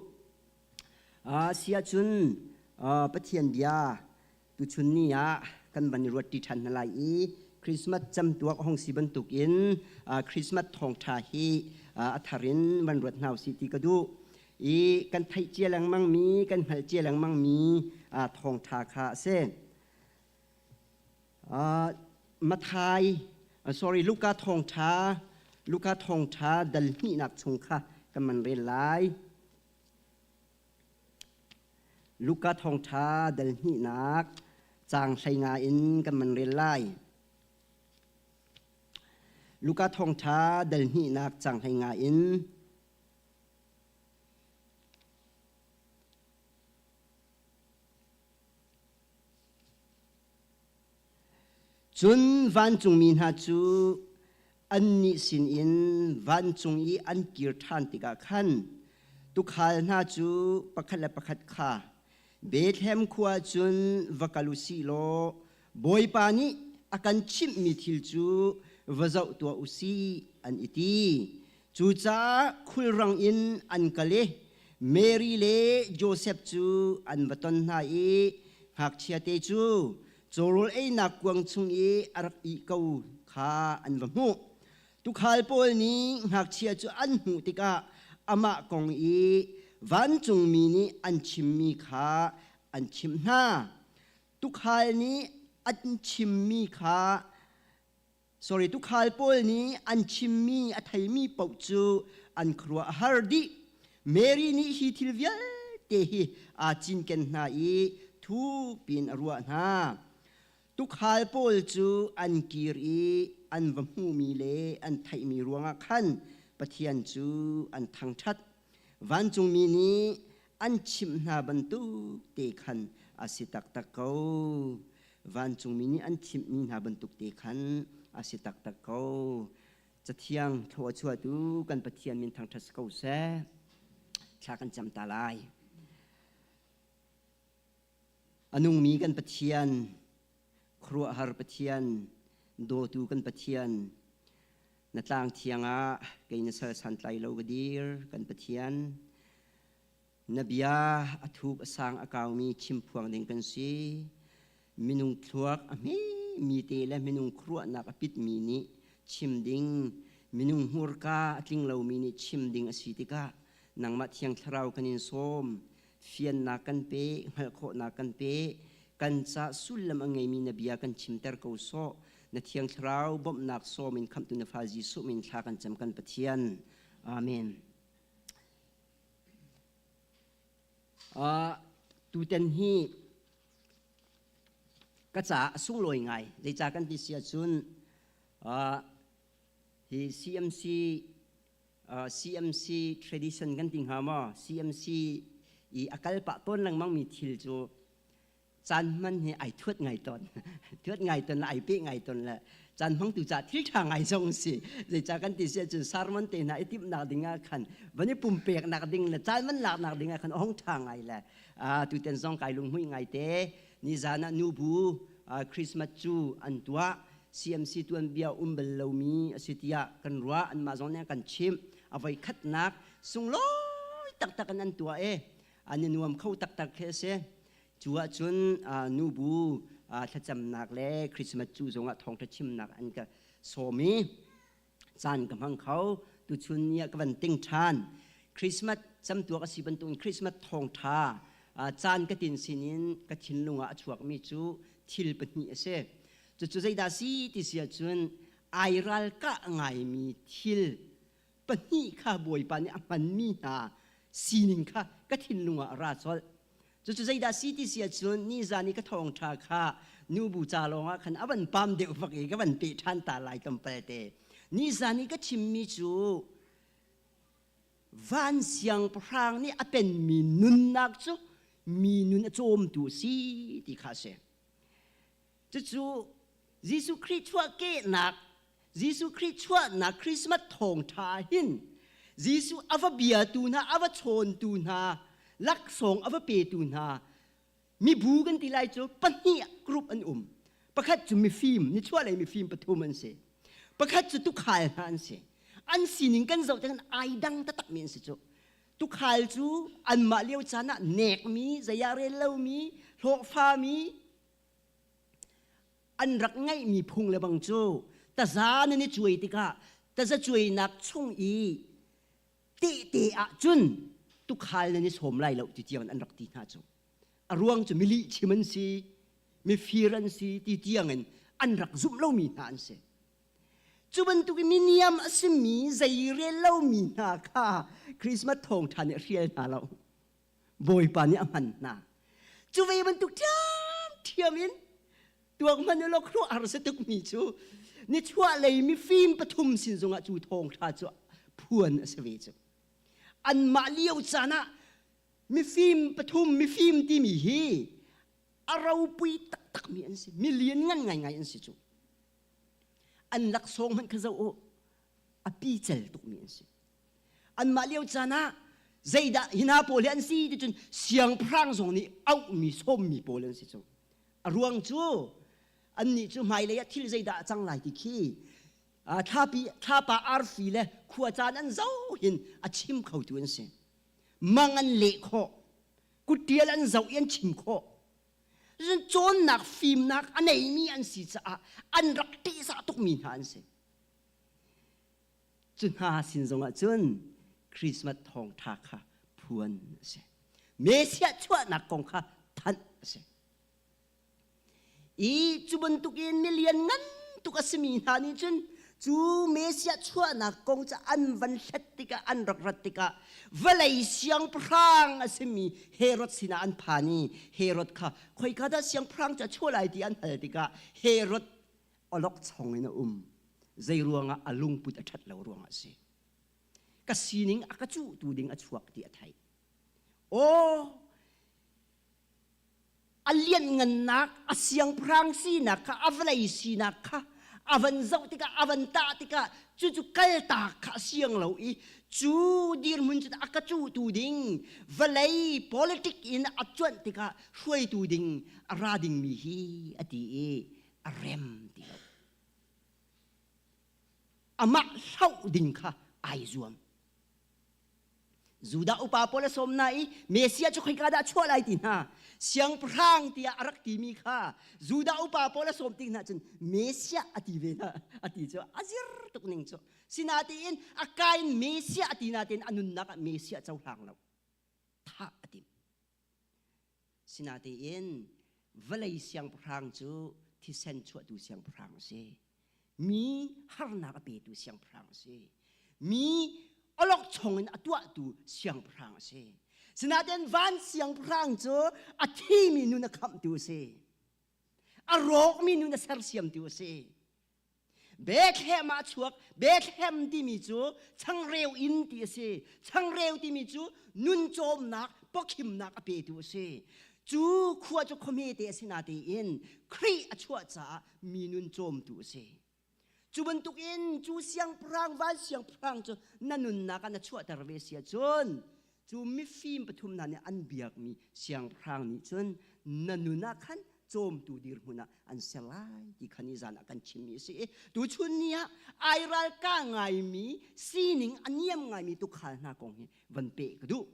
Si ahcun Pathian bia tuchun ni ah kan van i ruat ṭi ṭhan hna lai i Christmas camtuak a hung si bantukin Christmas thawngṭha hi a thar in van ruat hna usih ti ka duh. I kan theih cia lengmang mi, kan hngalh cia lengmang mi thawngṭha kha a si. Mathai, sorry, Luka thawngṭha, Luka thawngṭha dal hnihnak chung kha kan man rel lai. Luka thawngṭha dal hnihnak caang 15 in kan man rel lai. Luka thawngṭha dal hnihnak caang 15 in. Cun vancungmi hna cu annih sinin vancung i an kir ṭhan tikah khan tuukhal hna cu pakhat le pakhat kha, Bethlehem khua cun va kal u sih law Bawipa nih a kan chimhmi thil cu va zoh tuah u sih, an i ti. Cucaah khulrang in an kal i Mary le Josef cu an va ton hna i ngakchiate cu cawrawl einak kuang chung i a rak ih ko kha an va hmuh. Tuukhal pawl nih ngakchia cu an hmuh tikah amah kong i vancungmi nih an chimmi kha an chimh hna. Tuukhal nih an chimmi kha Sorry, tuukhal pawl nih an chimmi a theimi paoh cu an khuaruah a har dih. Mary nih hi thil vialte hi aa cinken hna i thukpi in a ruah hna. Tuukhal pawl cu an kir i an va hmuhmi le an theihmi ruangah khan Pathian cu an thangṭhat. Vancungmi nih an chimh hna bantuk te khan a si taktak ko. Vancungmi nih an chimhmi hna bantuk te khan a si taktak ko. Cathiang thlua chuahtu kan Pathian min thangṭhat si ko seh. Thla kan cam ta lai. A nungmi kan Pathian, khuaruahhar Pathian, dawtu kan Pathian, na tlang thiang ah kei na sal santlai lo ka dir kan Pathian. Na bia a thuk a sang a kaumi chimphuang ding kan si. Minung thluak a hmemi te le minung khuaruahnak a pitmi nih chim ding, minung hmurka a tling lomi nih chim ding a si tikah. Nangmah Thiang Thlarau kan in sawm. Fiannak kan pe, hngalh khawhnak kan pe. Kan ca sullam a ngeimi na bia kan chimter ko sawh. Na Thiang Thlarau bawmhnak sawm in khamhtu na fa Jesuh min thla kan cam kan Pathian. Amen. Tutan hi ka caah a sunglawi ngai. Zeicah kan ti si ahcun hi CMC CMC tradition kan ti hnga maw? CMC i a kal pah tawn lengmang mi thil cu caan hman hi ai thuat ngai tawn. Thuat ngai tawn le ai peh ngai tawn le caan hmangtu ca thil ṭha ngai zong si. Zeicah kan ti si ahcun sermon te hna i timhnak ding ah khan van i pumpeknak ding le caan van laknak ding ah khan a hung ṭha ngai le tuten zong kai lunghmuih ngai te. Nizan ah nubu Christmas cu an tuah. CMC tuanbia um bal lomi a si tiah kan ruah. Anmah zong nih an kan chimh. A voi khatnak sunglawi taktak in an tuah i an i nuam kho taktak khi a si. Cu ahcun nubu thlacamnak le Christmas cu zongah thawngṭha chimnak an ka sawm i caan ka hmang kho. Tuchun ni ah ka van ting ṭhan. Christmas camtuak a si bantukin Christmas thawngṭha caan ka tin sinin ka thinlung ah a chuakmi cu thil pahnih a si. Cucu zeidah si ti si ahcun ai ralkah ngaimi thil pahnih kha Bawipa nih a hmanmi hna sining kha ka thinlung ah a ra colh. Cucu zeidah si ti si ahcun nizan i ka thawngṭha kha nubu ca lawngah khan a van pam deuh vak i ka van peh ṭhan ta lai tlawmpal te. Nizan i ka chimmi cu van siangpahrang nih a penmi nunnak cu mi nun a cawmtu a si ti kha a si. Cucu Jesuh Khrih chuahkehnak Jesuh Khrih chuahnak Christmas thawngṭha hin Jesuh a va biatu hna, a va chawntu hna, laksawng a va petu hna, mibu kan ti lai cu pahnih group an um. Pakhat cu mifim, nichuahlei mifim pathum an si. Pakhat cu tukhal hna an si. An sining kan zoh tikhan ai dang taktakmi an si cu. Tukhal cu anmah lio caan ah nekmi, zei ah rel lomi, hlawhfami, an rak ngeihmi phung le bang cu taza nan i cuai tikah taza cuainak chung i tehte ah cun tukhal nan i sawm lai lo ti tiang an rak ti hna cu a ruang cu milih chim an si mifir an si ti tiangin an rak zumh lomi hna an si cu bantuk i miniam a simi zei rel lomi hna kha Christmas thawngṭha nih a hrial hna lo Bawipa nih a hman hna. Cu ve bantuk ṭhiamṭhiam in tuak hmanh u law khuaruahhar si tukmi cu nichuah lei mifim pathum sin zongah cu thawngṭha cu phuan a si ve cu. Anmah lio caan ah mifim pathum mifim timi hi a ropui taktakmi an si. Mi lianngan ngaingai an si cu. An laksawng hmanh kha zoh u, a pical tukmi an si. Anmah lio caan ah zeidah hi hna pawl hi an si ti cun siangpahrang zong nih auhmi sawmmi pawl an si cu. A ruang cu annih cu hmailei ah thil zeidah a cang lai ti khi thlapi thlapa arfi le khua caan an zoh hin a chim khotu an si. Mang an leh khawh, kuttial an zoh i an chim khawh. Cun cawnnak fimnak a neimi an si caah an rak ṭihzah tukmi hna an si. Cu hna sin zongah cun Christmas thawngṭha kha phuan a si. Messiah chuahnak kong kha thanh a si. I cu bantukin milian ngan tuk a simi hna nih cun cu Messiah chuahnak kong cu an van hlet tikah an rak rat tikah vawlei siangpahrang a simi Herod sinah an phan i Herod kha khoika dah siangpahrang cu a chuah lai ti an hal tikah Herod awlokchong in a um. Zei ruangah a lungput a ṭhat lo ruangah a si. Ka sining a ka cuhtu ding a chuak ti a theih. Aw, a lianhngannak, a siangpahrang sinak kha, a vawlei sinak kha a van zoh tikah, a van tah tikah, cucu kaltak kha a siang lo i cu dirhmun cu a ka cuhtu ding vawlei politic in a cuanh tikah hruaitu ding a ra dingmi hi a ti i a rem ti lo. Amah hloh ding kha ai zuam. Judah upa pawl a sawm hna i Messiah cu khoika dah a chuah lai ti hna siangpahrang tiah a rak timi kha Judah upa pawl a sawm tik hna cun Messiah a ti ve hna a ti cu a zir tuk ning cu sinatein a kain Messiah a ti natein a nunnak ah Messiah cohlang lo thah a tim sinatein vawlei siangpahrang cu thisen chuahtu siangpahrang a si mi harnak a petu siangpahrang a si mi awlokchong in a tuahtu siangpahrang a si sinatein van siangpahrang cu a thimi nun a khamhtu a si a rawkmi nun a sersiamtu a si Bethlehem ah a chuak. Bethlehem timi cu changreu inn ti a si. Changreu timi cu nuncawmnak, pawkhimnak a petu a si. Cu khua cu khuahme te a si natein Khrih a chuah caah mi nun cawmtu a si. Cu bantukin cu siangpahrang van siangpahrang cu na nunnak ah na chuahter ve si ahcun cu mifim pathum hna nih an biakmi siangpahrang nih cun na nun ah khan cawmtu dirhmun ah an ser lai ti kha ni zan ah kan chimmi a si i tuchun ni ah ai ralka ngaimi sining a niam ngaimi tukhal hna kong hi van peh ka duh.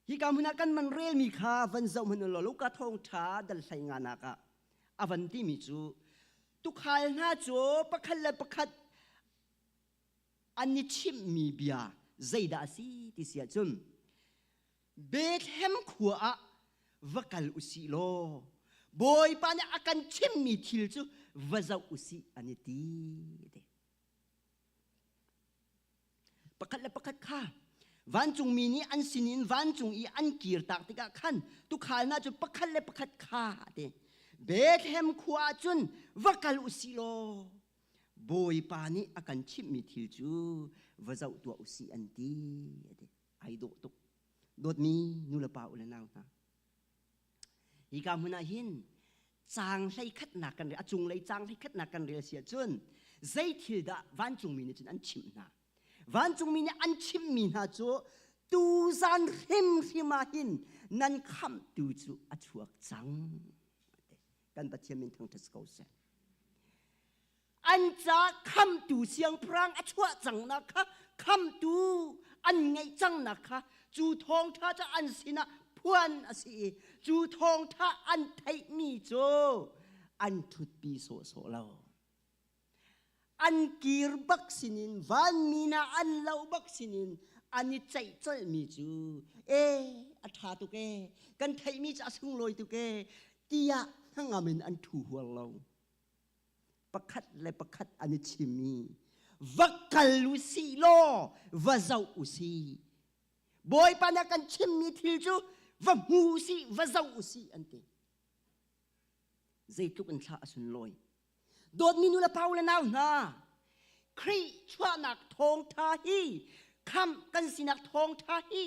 Hi ka hmun ah kan man relmi kha van zoh hmanh law Luka thawngṭha dal hlei nga nak ah a van timi cu tukhal hna cu pakhat le pakhat an i chimhmi bia zeidah a si ti si ahcun Bethlehem khua ah va kal u sih law Bawipa nih a kan chimmi thil cu va zoh u sih an i ti. Pakhat le pakhat kha vancungmi nih an sinin vancung i an kirtak tikah khan tukhal hna cu pakhat le pakhat kha a ti. Bethlehem khua ah cun va kal u sih law Bawipa nih a kan chimhmi thil cu va zoh tuah u sih an ti. A ti. Ai dawh tuk. Dawtmi nu le pa u le nau hna. Hika hmun ah hin caang hlei khatnak kan rel a cunglei caang hlei khatnak kan rel si ahcun zei thil dah vancungmi nih cun an chimh hna. Vancungmi nih an chimhmi hna cu tuzan hrimhrim ah hin nan khamhtu cu a chuak cang. Kan Pathian min thangṭhat ko seh. An ca khamtu siangpahrang a chuah cangnak kha khamtu an ngeih cangnak kha cu thawngṭha cu an sinah phuan a si i cu thawngṭha an theihmi cu an ṭhutpi sawhsawh lo. An kir bak sinin vanmi hna an lo bak sinin an i ceih colhmi cu e a ṭha tuk e kan theihmi cu a sunglawi tuk e tiah hnangam in an ṭhu huar lo. Pakhat le pakhat an i chim i va kal u sih law va zoh u sih. Bawipa nih a kan chimmi thil cu va hmu u sih, va zoh u sih an ti. Zeitluk in thla a sunlawi. Dawtmi nu le pa u le nau hna, Khrih chuahnak thawngṭha hi khamh kan sinak thawngṭha hi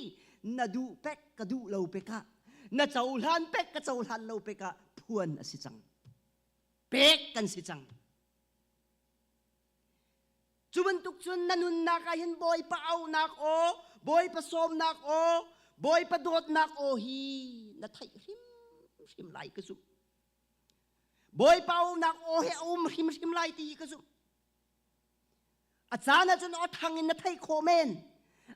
na duh pek ka duh lo pek ah na cohlan pek ka cohlan lo pek ah phuan a si cang. Pek kan si cang. Cu bantuk cun na nunnak ah hin Bawipa auhnak aw, Bawipa sawmnak aw, Bawipa dawtnak aw hi na theih hrimhrim lai ka zumh. Bawipa auhnak aw hi a um hrimhrim lai ti hi ka zumh. A caan ah cun aw thang in na theih khawh men.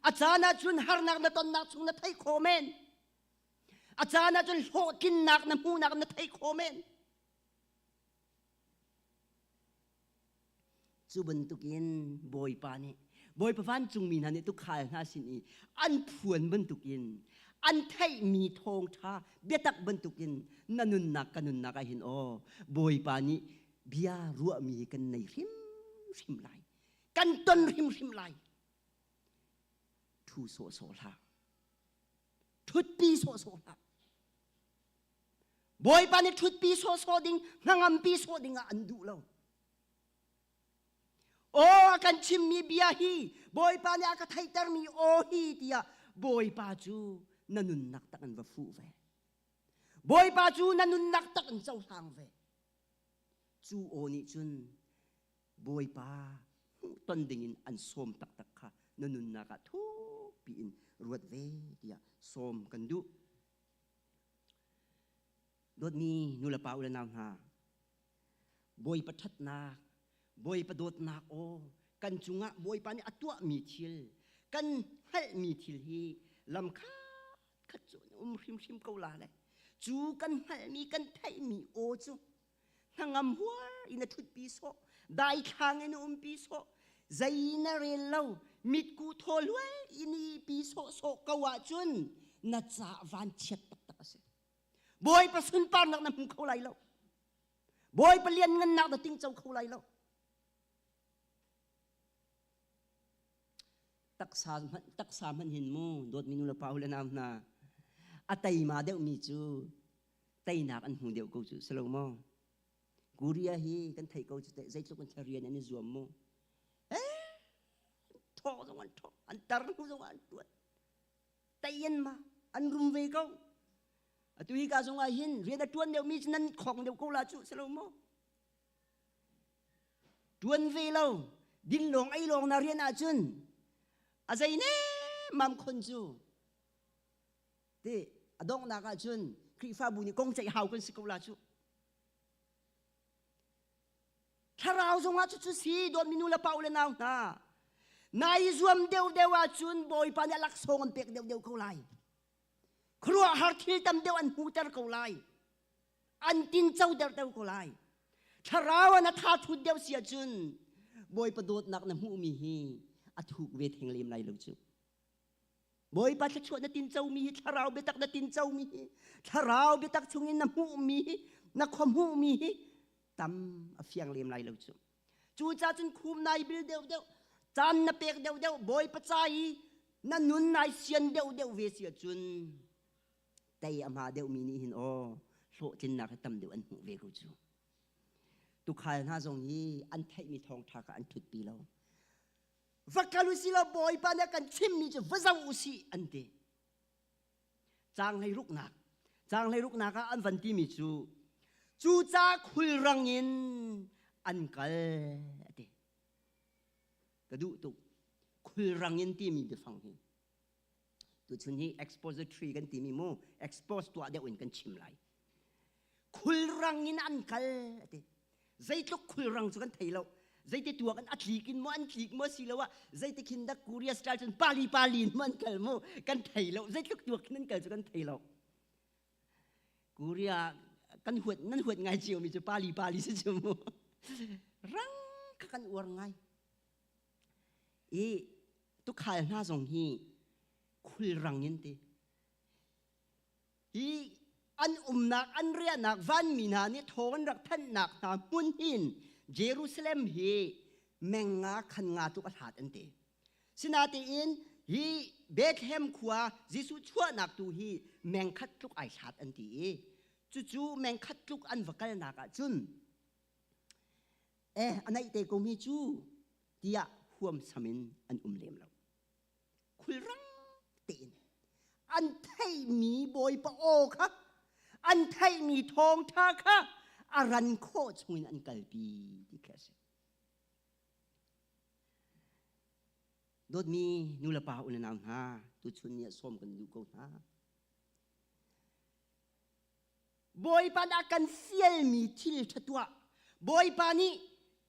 A caan ah cun harnak na tonnak chung na theih khawh men. A caan ah cun hlawhtlinnak na hmuhnak na theih khawh men. Cu bantukin Bawipa nih Bawipa vancungmi hna nih tuukhal hna sin i an phuan bantukin an theihmi thawngṭha biatak bantukin na nunnak ka nunnak ah hin aw Bawipa nih bia ruahmi hi kan nei hrimhrim lai kan ton hrimhrim lai ṭhu sawhsawh hlah ṭhutpi sawhsawh hlah Bawipa nih ṭhutpi sawhsawh ding, hnangampi sawh ding ah an duh lo. Aw a kan chimmi bia hi Bawipa nih a ka theihtermi aw hi tiah Bawipa cu na nunnak tak in va fuh ve. Bawipa cu na nunnak tak in cohlang ve. Cu aw nih cun Bawipa hmuhton dingin an sawm taktak kha na nunnak ah thukpi in ruat ve tiah sawm kan duh. Dawtmi nulepa u le nau hna, Bawipa ṭhatnak, Bawipa dawtnak aw, kan cungah Bawipa nih a tuahmi thil, Kan hngalhmi thil hi lam khat khat cu an um hrimhrim ko la le cu kan hngalhmi kan theihmi aw cu hnangam huar in a ṭhutpi sawh, daithlang in a umpi sawh, zei na rel lo, mitku thaw hluai in i pi sawhsawh ko ahcun na ca vanchiat taktak a si. Bawipa sunparnak na hmu kho lai lo. Bawipa lianngannak na tingco kho lai lo. Taksa hmanh taksa hmanh hin mu dawtmi nu le pa u le nau hna a teima deuhmi cu teinak an hmu deuh ko cu si lo maw? Korea hi kan theih ko cu teh zeitluk in rian an i zuam mu. Eh, thawh zong an thawh, an tar hnu zong an tuan. Tei an ma, an rum ve ko. Atu hi ka zong ah hin rian a tuan deuhmi cu nan khong deuh ko la cu si lo maw? Tuan ve lo, din lawng ei lawng na rian ahcun a zei ne mam khon cu ti a donghnak ahcun Khrihfabu nih kong ceih hau kan si ko la cu. Thlarau zongah cucu si dawtmi nu le pa u le nau hna. Nai zuam deuhdeuh ahcun Bawipa nih a laksawng an pek deuhdeuh ko lai. Khuaruahhar thil tam deuh an hmuhter ko lai. An tinco deuhdeuh ko lai. Thlarau ah na tha thut deuh si ahcun Bawipa dawtnak na hmuhmi hi a thuk ve theng lem lai lo cu. Bawipa thluachuah na tincomi hi thlarau biatak na tincomi hi thlarau biatak chungin na hmuhmi hi na khua hmuhmi hi tam a fiang lem lai lo cu. Cucaah cun khum nai bil deuhdeuh caan na pek deuhdeuh Bawipa ca i na nun nai sian deuhdeuh ve si ahcun tei a hma deuhmi nih hin aw hlawhtlinnak hi tam deuh an hmuh ve ko cu. Tukhal hna zong hi an theihmi thawngṭha kha an ṭhutpi lo. Va kal u sih law Bawipa nih a kan chimmi cu va zoh u sih an ti. Caang hleiruknak. Caang hleiruknak ah an van timi cu cu ca khulrang in an kal a ti. Ka duh tuk. Khulrang in timi biafang hi. Tuchun hi expository kan timi mu expose tuah deuh in kan chim lai. Khulrang in an kal a ti. Zeitluk khulrang cu kan thei lo. Zeiti tuak in a tlik in maw an tlik maw si lo ah zeiti khin dak Korea style cun pali pali in maw an kal mu kan thei lo. Zeitluk tuak khin an kal cu kan thei lo. Korea kan huat nan huat ngai cio mi cu pali pali si cu mu. Rang kha kan uar ngai. I tukhal hna zong hi khulrang in ti. Hi an umnak an riahnak vanmi hna nih thawng an rak thanhnak hna hmun hin Jerusalem hi meng nga khan nga tluk a hlat an ti. Sinatein hi Bethlehem khua Jesuh chuahnak tu hi meng khat tluk ai hlat an ti i cucu meng khat tluk an va kalnak ah cun eh a naih te ko mi cu tiah huamsam in an um lem lo. Khulrang tein an theihmi Bawipa aw kha an theihmi thawngṭha kha a ran khawh chungin an kalpi ti khi a si. Dawtmi nulepa u le nau hna, tuchun ni ah sawm kan duh ko hna. Bawipa nih a kan fialmi thil ṭha tuah. Bawipa nih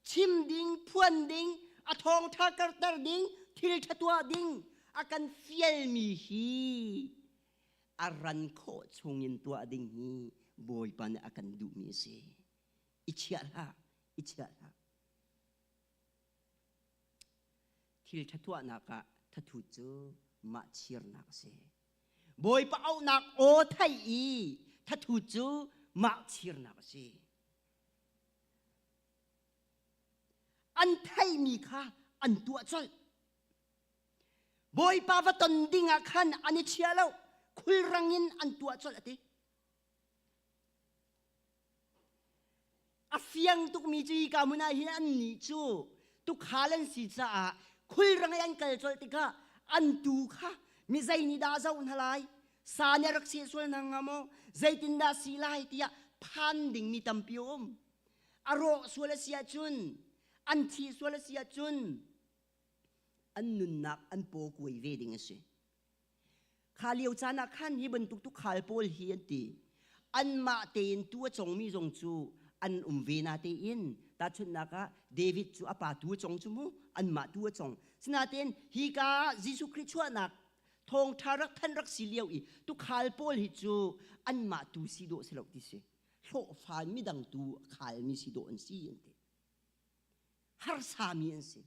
chim ding, phuan ding, a thawngṭha karter ding, thil ṭha tuah ding a kan fialmi hi a ran khawh chungin tuah ding hi Bawipa nih a kan duhmi a si. I chiah hlah, i chiah hlah. Thil ṭha tuahnak ah thathut cu mah chirnak a si. Bawipa auhnak aw theih i thathut cu mah chirnak a si. An theihmi kha an tuah colh. Bawipa va ton ding ah khan an i chia lo, khulrang in an tuah colh a ti. A fiang tukmi cu hi ka hmun ah hin annih cu tukhal an si caah khulrang i an kal colh tikah an tuu kha mi zei nih dah a zoh hna lai sa nih a rak seh sual hna hnga maw zeitindah si lai tiah phan dingmi tampi a um a rawh sual a si ahcun an thih sual a si ahcun an nunnak an paw kuai ve ding a si Kha lio caan ah khan hi bantuk tukhal pawl hi an ti. Anmah tein tuu a congmi zong cu an um ve na tein. Tahchunhnak ah David cu a pa tu a cong cu mu, anmah tu a cong. Sinain hi ka Jesuh Khrih chuahnak thawngṭha rak than rak si lio i tukhal pawl hi cu anmah tu si dawh si lo ti si. Hlawhfa midang tu khalmi si dawh an si an ti. Harsami an si.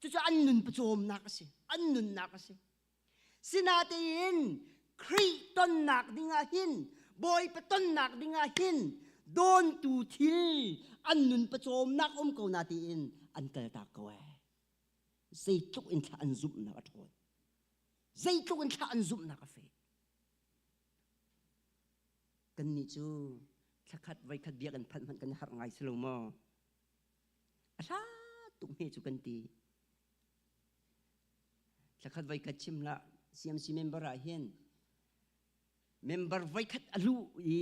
Cucu an nun pawcawmnak a si. An nunnak a si. Sinatein Khrih tonnak dingah hin Bawipa tonnak dingah hin dawntu thil an nun pawcawmnak um ko na tiin an kaltak ko ee. Zeitluk in thla an zumhnak a ṭhawn. Zeitluk in thla an zumhnak a feh. Kannih cu thlakhat voikhat biakinn phanh hmanh kan i harh ngai si lo maw? A hla tuk hme cu kan ti. Thlakhat voikhat chim hlah CMC member ah hin member voikhat a luh i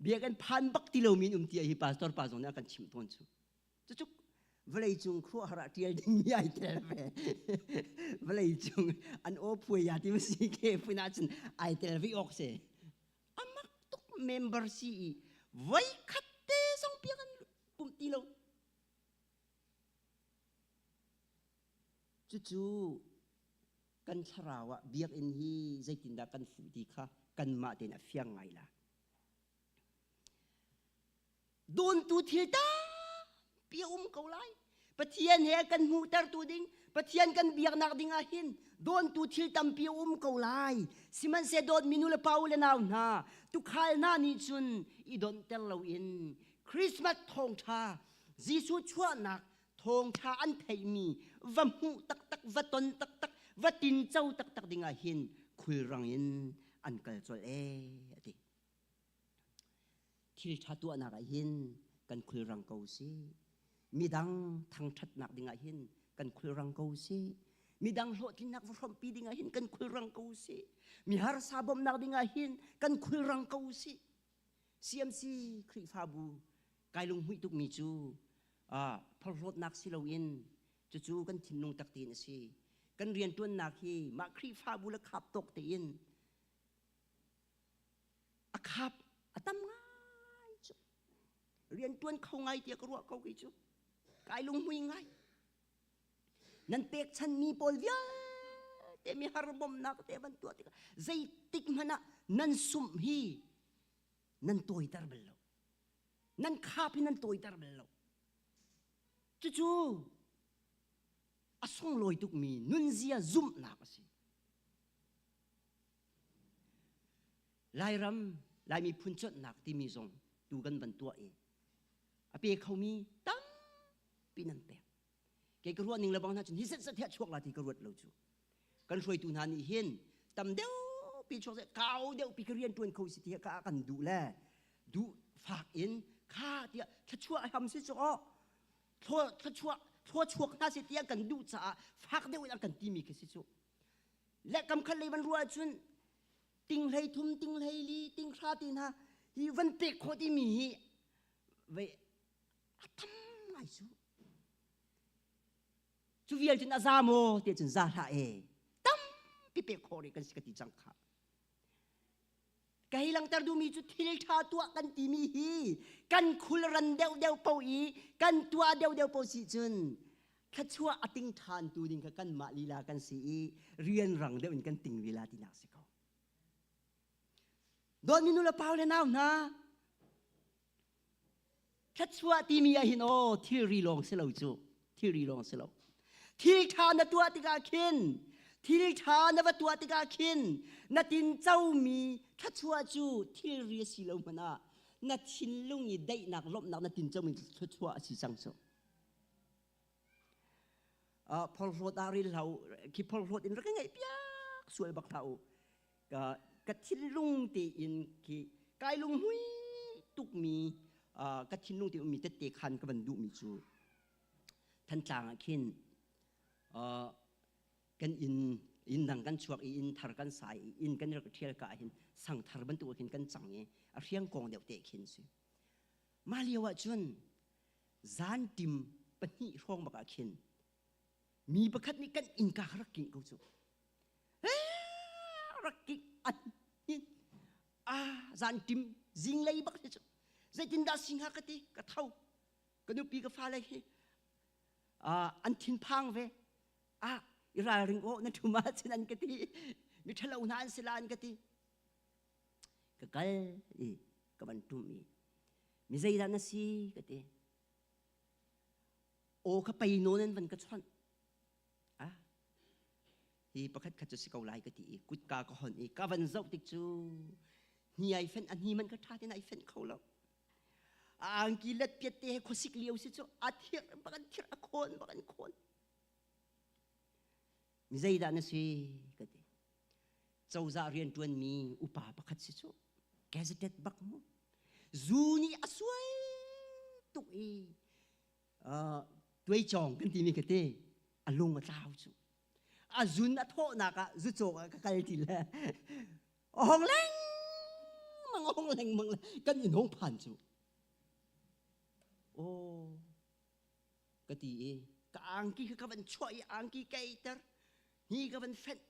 biakinn phan bak ti lomi in um ti hi pastor pa zong nih a kan chimh tawn cu. Cucu vawleicung khuaruahhar ah ṭial dingmi ai tel ve. Vawleicung an aw phuai ya ti si ke phun ahcun ai tel ve awk si. Amak tuk member si i voikhat te zong piak an pumh ti lo. Cucu kan thlarau ah biakinn hi zeitindah kan fuh ti kha kanmah tein a fiang ngai la. Dawntu thil tampi a um ko lai. Pathian he kan hmuhtertu ding, Pathian kan biaknak ding ah hin dawntu thil tampi a um ko lai. Sihmanhsehlaw dawtmi nu le pa u le nau hna, tukhal hna nih cun i donhter loin Christmas thawngṭha, Jesuh chuahnak thawngṭha an theihmi va hmuh taktak, va ton taktak, va tinco taktak ding ah hin khulrang in an kal colh ee, a ti. Thil ṭha tuahnak ah hin kan khulrang ko si. Midang thangṭhatnak dingah hin kan khulrang ko si. Midang hlawhtlinnak va hrawmhpi dingah hin kan khulrang ko si. Mi harsa bawmhnak dingah hin kan khulrang ko si. CMC Khrihfabu kai lunghmuih tukmi cu phorhlawtnak si loin cucu kan thinlung tak tein a si. Kan rianṭuannak hi mah Khrihfabu le khap tawk tein a khap a tam ngai cu rian tuan kho ngai tiah ka ruah ko kei cu kai lunghmui ngai nan pekchan mi pawl vialte mi har bawmnak te van tuah tikah zeitik hmanh ah nan sumh hi nan tawiter bal lo nan khap hi nan tawiter bal lo cucu a sunglawi tukmi nunzia zumhnak a si Lairam Laimi phun cuanhnak timi zong tu kan van tuah i a pe khomi tampi nan pek. Kei ka ruah ning le bang hna cun hi zat zat hi a chuak la ti ka ruat lo cu. Kan hruaitu hna nih hin tam deuh pi chuak seh kau deuh pi ka rian tuan kho si ti ka kan duh le duh fak in kha tiah thluachuah ham si cu aw thluachuah thluachuak hna si tiah kan duh caah fak deuh in an kan timi khi si cu. Le kam khat lei van ruah ahcun ting hlei thum ting hlei li ting hra ti hna hi van pek khawh timi hi vei a tam ngai cu cu vial cun a za maw ti cun za hlah e tampi pek khawh rih kan si ka ti cang kha ka hei langter duhmi cu thil ṭha tuah kan timi hi kan khulran deuhdeuh paoh i kan tuah deuhdeuh paoh si cun thluachuah a ting ṭhan tu ding kha kanmah lila kan si i rianrang deuh in kan ting lila tinak si ko. Dawtmi nu le pa le nau hna, thluachuah timi ah hin aw thilri lawng si lo cu thilri lawng si lo thil ṭha na tuah tikah khin thil ṭha na va tuah tikah khin na tin comi thluachuah cu thilri a si lo hmanh ah na thinlung i daihnak lawmhnak na tin comi thluachuah a si cang cu phorhlawt ah ril hlah u khi phorhlawt in rak ka ngaih piak sual bak hlah u ka ka thinlung tein khi kai lunghmui tukmi ka thinlung te ummi tette khan ka van duhmi cu Thantlang ah khin kan inn inn dang kan chuak i inn thar kan sa i inn kan rak ṭhial ka ah hin sang thar bantuk ah khin kan cang i a hriang kong deuh te khin si mah lio ah cun zan tim pahnih hrawng bak ah khin mi pakhat nih kan innka rak kingh ko cu rak kingh an a zan tim zinglei bak si cu zeitindah si hnga ka ti ka tho. Ka nupi ka fale hi an thinphang ve. Ah, i ralring aw na ṭhum ahcun an ka ti. Mi ṭhalo hna an si la an ka ti. Ka kal i ka van ṭum i mi zeidah na si ka ti. Aw kha pei nawn in van ka chawnh. Ah, hi pakhat khat cu si ko lai ka ti i kutka ka hon i ka van zoh tik cu hni ai fenh a hni man ka ṭha tein ai fenh kho lo. A angki let piat te he khuasik lio si cu a thir bak an thir a khawn bak an khawn. Mi zeidah na si ka ti. Cozah rianṭuanmi upa pakhat si cu gazetted bak mu. Zu nih a suai tuk i tuaicawng kan timi ka ti a lung a tlau cu. A zun a thawhnak ah zucawk ah ka kal ti le a hong lengmang a hong lengmang le kan inn hong phan cu. Aw ka ti i ka angki kha ka van chuah i angki ka eiter hi ka van fenh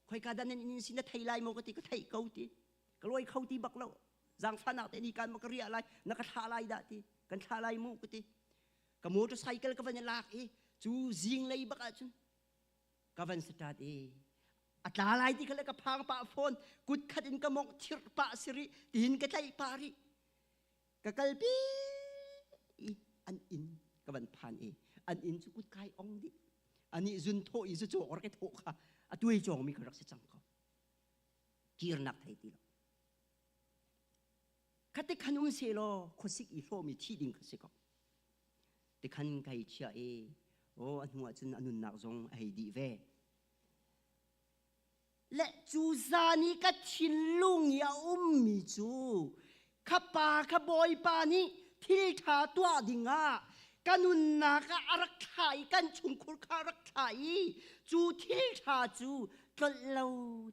khoika dan in in sin na thei lai maw ka ti ka theih ko ti ka lawi kho ti bak lo zaangfahnak te ni kan ma ka riah lai na ka thlah lai dah ti kan thlah lai mu ka ti ka motorcycle ka van i lak i cu zing lei bak ahcun ka van start i a tla lai ti kha le ka phang pah fawn kut khat in ka mongh thirh pah siri tihin ka tlaih pah rih ka kalpi i an inn ka van phan i an inn cu kutkai ong dih anih zun thawh i zu cawk rak i thawh kha a tuai cawngmi kha rak si cang ko kirnak thei ti lo khate khan um se law khuasik i hlawmi thi ding kha si ko ti khan kai chia i o a hnu ah cun a nunnak zong a hei dih ve Le cu zan i ka thinlung i a ummi cu kha pa kha Bawipa nih thil ṭha tuah dingah ka nunnak ah a rak thlah i kan chungkhur kha a rak thlah i cu thil ṭha cu tlolh lo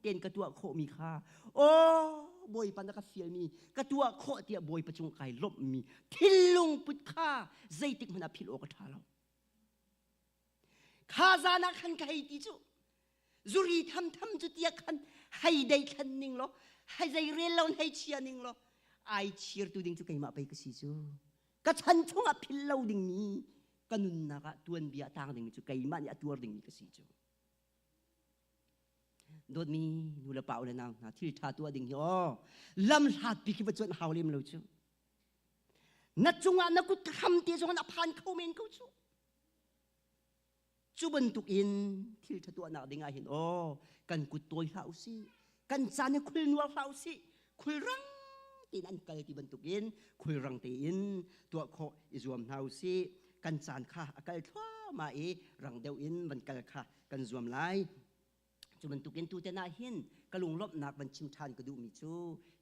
tein ka tuah khawhmi kha aw Bawipa na ka fialmi ka tuah khawh tiah Bawipa cung kai lawmhmi thinlung put kha zeitik hmanh ah philh awk a ṭha lo. Kha zan ah khan ka hei ti cu zuri thamtham cu tia khan hei dei thlan ning law hei zei rel lo hei chia ning law ai chir tu ding cu keimah pei ka si cu ka chan chungah phil lo ding mi ka nunnak ah tuanbia tang ding cu keimah nih a tuar ding mi ka si cu dawtmi nu le pa le nau hna thil tha tuah ding hi aw lam hlat pi khi va cuan hau lem lo cu na cungah na kut hram te zong a phan kho men ko cu Cu bantuk in thil ṭha tuahnak ding ah hin aw kan kut tawi hlah usih, kan caan hi khul nuar hlah usih, khulrang tein an kal ti bantukin khulrang tein tuah khawh i zuam hna usih. Kan caan kha a kal thluahmah i rang deuh in van kal kha kan zuam lai. Cu bantukin tuten ah hin ka lunglawmhnak van chim ṭhan ka duhmi cu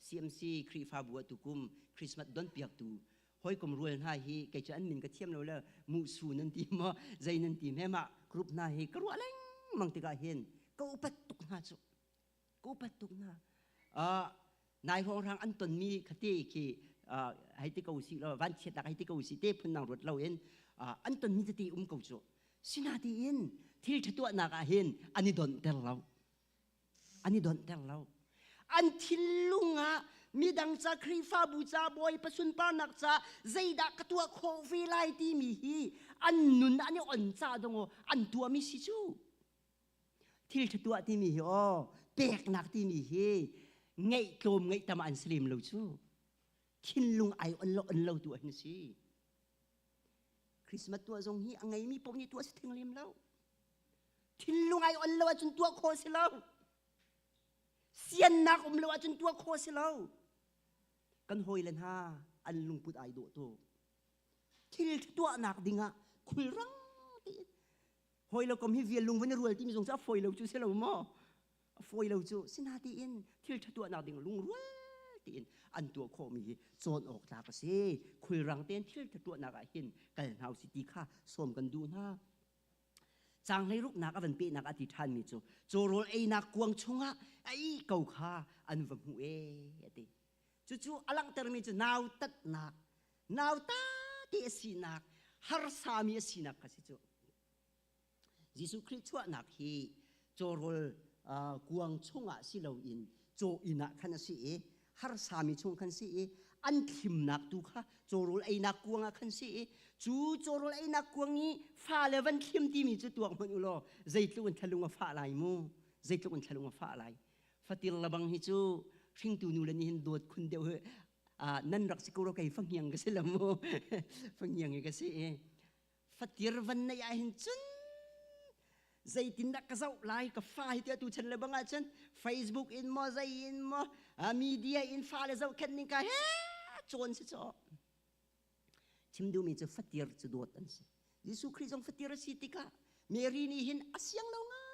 CMC Khrihfabu ah tukum Christmas donpiaktu hawikom rual hna hi kei cu an min ka thiam lo le muhsu nan ti maw zei nan ti hme mah group hna hi ka ruah lengmang tikah hin ka upat tuk hna cu ka upat tuk hna nai hrawnghrang an tonmi khate khi hei ti ko si law vanchiatnak hei ti ko si te phun nang ruat lo in an tonmi tete um ko cu sinatiin thil ṭha tuahnak ah hin an i donhter lo an i donhter lo an thinlung ah midang ca Khrihfabu ca Bawipa sunparnak ca zeidah ka tuah khawh ve lai timi hi an nun an i on ca dong an tuahmi si cu thil ṭha tuah timi hi aw peknak timi hi ngeih tlawm ngeih tam an si lem lo cu thinlung ai on lo on lo tu an si Christmas tuah zong hi a ngeimi paoh nih tuah si theng lem lo thinlung ai on lo ahcun tuah khawh si lo siannak um lo ahcun tuah khawh si lo kan hawile hna an lungput ai dawh tuk thil tuahnak dingah khulrang tein hawi lo kom hi vial lung van i rual timi zong cu a fawi lo cu si lo maw a fawi lo cu sinatiin thil ṭha tuahnak ding lungrual tiin an tuah khawhmi hi cawn awk tlak a si khulrang tein thil ṭha tuahnak ah hin kal hna usih ti kha sawm kan duh hna Caang hleiruknak a van pehnak a ti ṭhanmi cu cawrawl einak kuang chungah a ih ko kha an va hmuh ee a ti. Cucu a langhtermi cu nautatnak, nauta ti a sinak, harsami a sinak kha si cu. Jesuh Khrih chuahnak hi cawrawl kuang chungah si loin caw inn ah khan a si i Harsami chung khan si i an thlimnak tu kha cawrawl einak kuang ah khan si i cu cawrawl einak kuang i fale van thlim timi cu tuak hmanh u law zeitluk in thlalung a fah lai mu, zeitluk in thlalung a fah lai. Fatir lebang hi cu hringtu nu le nih hin dawt khun deuh hi nan rak si ko ro, kei fangiang ka si lo mu, fangiang hi ka si i fatir van neih ah hin cun zeitindah ka zoh lai ka fa hi tiah tu chan le bang ah cun Facebook in maw, zei in maw, media in fa le zohkhenh ning ka he cawn si caw. Chim duhmi cu fatir cu dawt an si. Jesuh Khrih zong fatir a si tikah Mary nih hin a siang lo ngai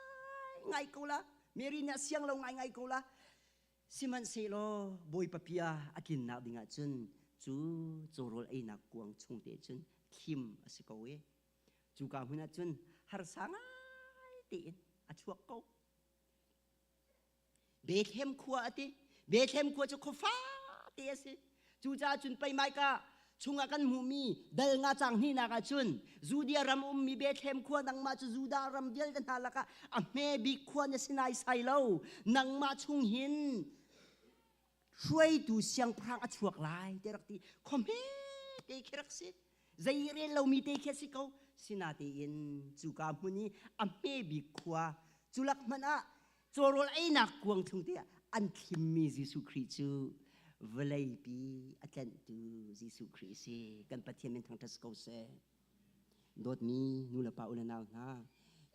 ngai ko la, Mary nih a siang lo ngai ngai ko la. Sihmanhsehlaw Bawipa bia a tlinnak dingah cun cu cawrawl einak kuang chung te cun thlim a si ko i cuka hmun ah cun harsa ngai tein a chuak ko. Bethlehem khua a ti. Bethlehem khua cu khua fate a si. Cucaah cun pei maika chungah kan hmuhmi dal nga cang hnihnak ah cun Judea ram ummi Bethlehem khua, nangmah cu Judah ram vialte hna lakah a hme bik khua na si naisai lo, nangmah chung hin hruaitu siangpahrang a chuak lai ti rak ti. Khua hme te khi rak si, zei rel lomi te khi a si ko. Sinatein cuka hmun i a hme bik khua culak hmanh ah cawrawl einak kuang chung te ah an thlimmi Jesuh Khrih cu vawleipi a tlenhtu Jesuh Khrih si. Kan Pathian min thangṭhat ko seh. Dawtmi nu le pa u le nau hna,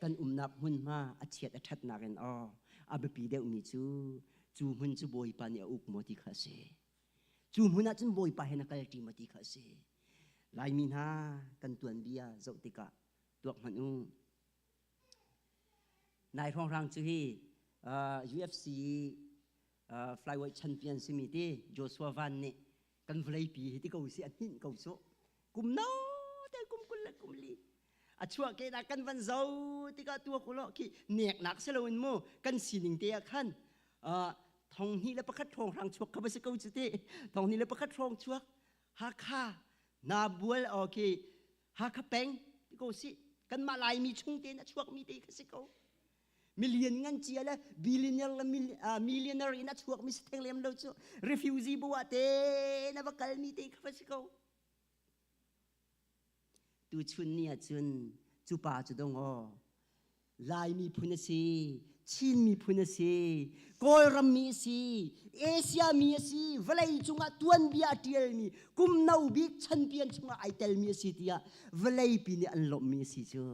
kan umnak hmunhma a chiat a ṭhatnak in aw a biapi deuhmi cu cu hmun cu Bawipa nih a uk maw ti kha a si. Cu hmun ah cun Bawipa he na kalṭi maw ti kha a si. Laimi hna kan tuanbia zoh tikah tuak hmanh u. Nai hrawnghrang cu hi UFC flyweight champion simi ti Joshua Van nih kan vawleipi hi ti ko si a hninh ko su. Kum no te, kum 24 a chuah ke dah kan van zo tikah tuak ulo khi neknak si loin mu kan sining te ah khan 2001 hrawnghrang chuak kha ba si ko cu ti. 2001 hrawng chuak Hakha Nabual okay Hakha peng ti ko si, kanmah Laimi chung tein a chuakmi te kha si ko. Million ngan cia le billionaire le millionaire in a chuakmi si theng lem lo cu, refugee bu ah te na va kalmi te kha va si ko. Tu chun ni ah cun cu pa cu dong aw Lai miphun a si, Chin miphun a si, Kawlram mi a si, Asia mi a si, vawlei cungah tuanbia a ṭialmi, kum no bik champion chungah ai telmi a si tiah vawleipi nih an lawmhmi a si cu.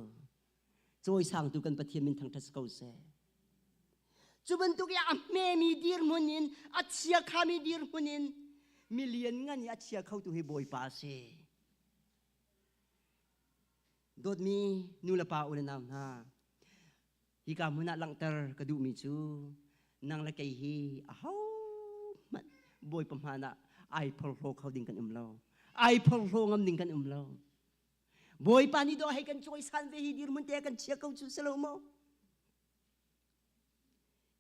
Cawisangtu kan Pathian min thangṭhat si ko seh. Cu bantuk i a hmemi dirhmun in, a chia khami dirhmun in, milian ngan i a chia khotu hi Bawipa a si. Dawtmi nu le pa u le nau hna, hika hmun ah langhter ka duhmi cu nang le kei hi ahohmanh Bawipa hmaan ah ai phorhlaw kho ding kan um lo. Ai phorhlaw ngam ding kan um lo. Bawipa nih dawh hei kan cawisan ve hi dirhmun te kan chia ko cu si lo maw?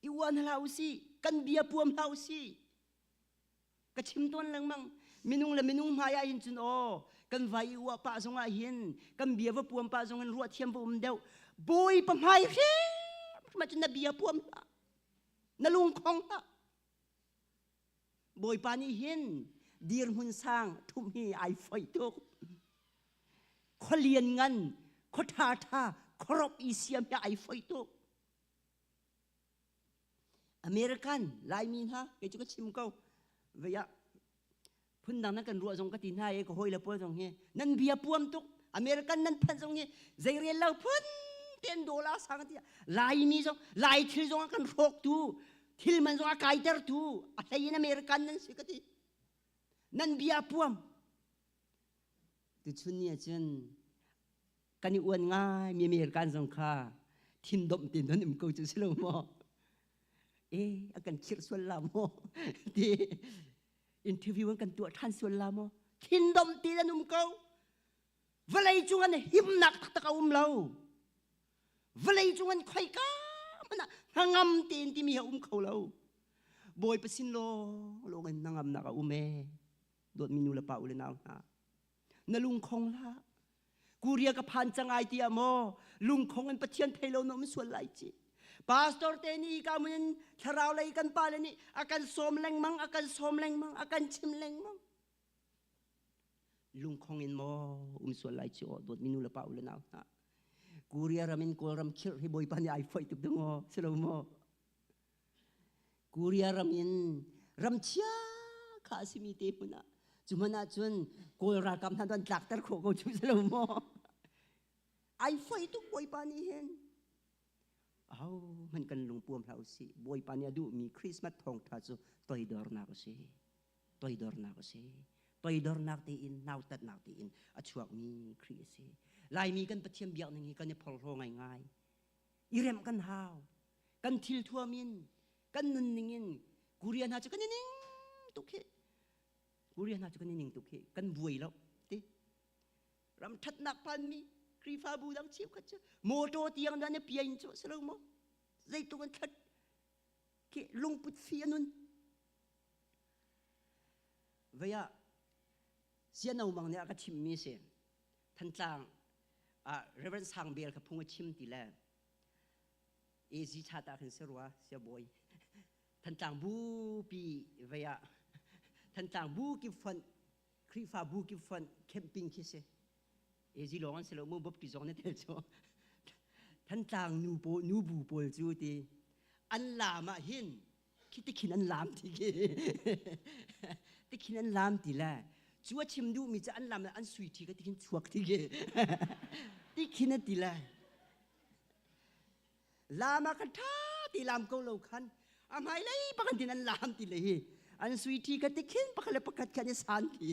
I uan hlah usih, kan bia puam hlah usih. Ka chim tawn lengmang, minung le minung hmai ah hin cun aw kan vai i uah pah zong ah hin, kan bia va puam pah zong in ruah thiam va um deuh. Bawipa hmai hrim ah cun na bia puam hlah, na lungkhong hlah. Bawipa nih hin dirhmun sang ṭhumh hi ai foih tuk. Khualian ngan, khua ṭha ṭha, khuarop i siam hi ai foih tuk. American Laimi hna, kei cu ka chim ko vei ah, phundang nan kan ruah zong ka ti hna i ka hawile pawl zong hi nan bia puam tuk. American nan phanh zong hi zei rel lo phun ten dollar sang ti Laimi zong Lai thil zong a kan hrawk tu, thil man zong a kaiter tu a hlei in American nan si ka ti. Nan bia puam. Tuchun ni ahcun kan i uan ngai mi American zong kha thin domh te nan um ko cu si lo maw? E a kan khirh sual la maw ti, interview an kan tuah ṭhan sual la maw, thin domh te nan um ko. Vawlei cung an himnak taktak a um lo. Vawlei cung an khoika hmanh ah hnangam tein timi a um kho lo. Bawipa sin lawng lawng in hnangamnak a um ee. Dawtmi nu le pa u le nau hna, na lungkhong hlah. Korea ka phan cang ai tiah maw lungkhong in Pathian thei lo na um sual lai ci. Pastor te nih ka mun in thlarau lei kan pa le nih a kan sawm lengmang, a kan sawm lengmang, a kan chim lengmang. Lungkhong in maw um sual lai ci aw dawt minu le pa u le nau hna. Korea ram in Kawlram khirh hi Bawipa nih ai foih tuk ding aw, si lo maw? Korea ram in ramchia kha a simi te hmun ah cu hmanh ah cun Kawl ralkap hna an tlakter khawh ko cu si lo maw? Ai foih tuk Bawipa nih hin. Aho hmanh kan lungpuam hlah usih. Bawipa nih a duhmi Christmas thawngṭha cu toidornak a si. Toidornak a si. Toidornak tein, nautatnak tein a chuakmi Khrih a si. Laimi kan Pathian biak ning hi kan i phorhlaw ngaingai. I remh kan hau. Kan thil thuam in, kan nunning in Korea hna cu kan i ning tuk hi. Korea hna cu kan i ning tuk hi. Kan buai lo ti. Ram ṭhatnak phanmi Khrihfabu dang cheukhat cu motor tiang dah na piain cu si lo maw? Zeitluk an ṭhat khi lungput fi a nun. Vei ah siano mang nih a ka chimmi si Thantlang ah Reverend Sang Bel kha phung a chim ti le AZ chat ah khin si rua sia bawi Thantlang bupi vei ah Thantlang bu kip fonh Khrihfabu kip fonh camping khi si AZ lawng an si lo mu bopti zong na tel cu Thantlang nu pawl nu bu pawl cu ti an lam ah hin khi tikhin an lam ti khi tikhin an lam ti le cu a chim duhmi cu an lam le an sui ṭhi ka tikhin chuak ti khi tikhin a ti le lam ah kan ṭha ti lam ko lo khan a hmailei pakhat tin an lam ti le hi an sui ṭhi ka tikhin pakhat le pakhat khan i san ti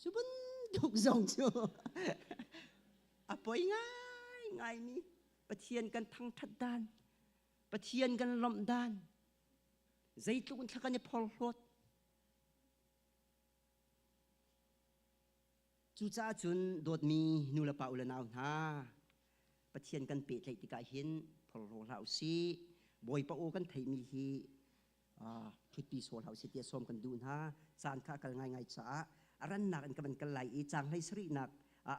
cu bantuk zong cu a poi ngai ngaimi Pathian kan thangṭhat dan Pathian kan lawmh dan zeitluk in thla kan i phorhlawt Cucaah cun dawtmi nu le pa u le nau hna, Pathian kan pehtlaih tikah hin phorhlaw hlah u sih. Bawipa aw kan theihmi hi ṭhutpi sawh hlah u sih tiah sawm kan duh hna. Caan kha a kal ngaingai caah a rannak in ka van kal lai i caang hlei sarihnak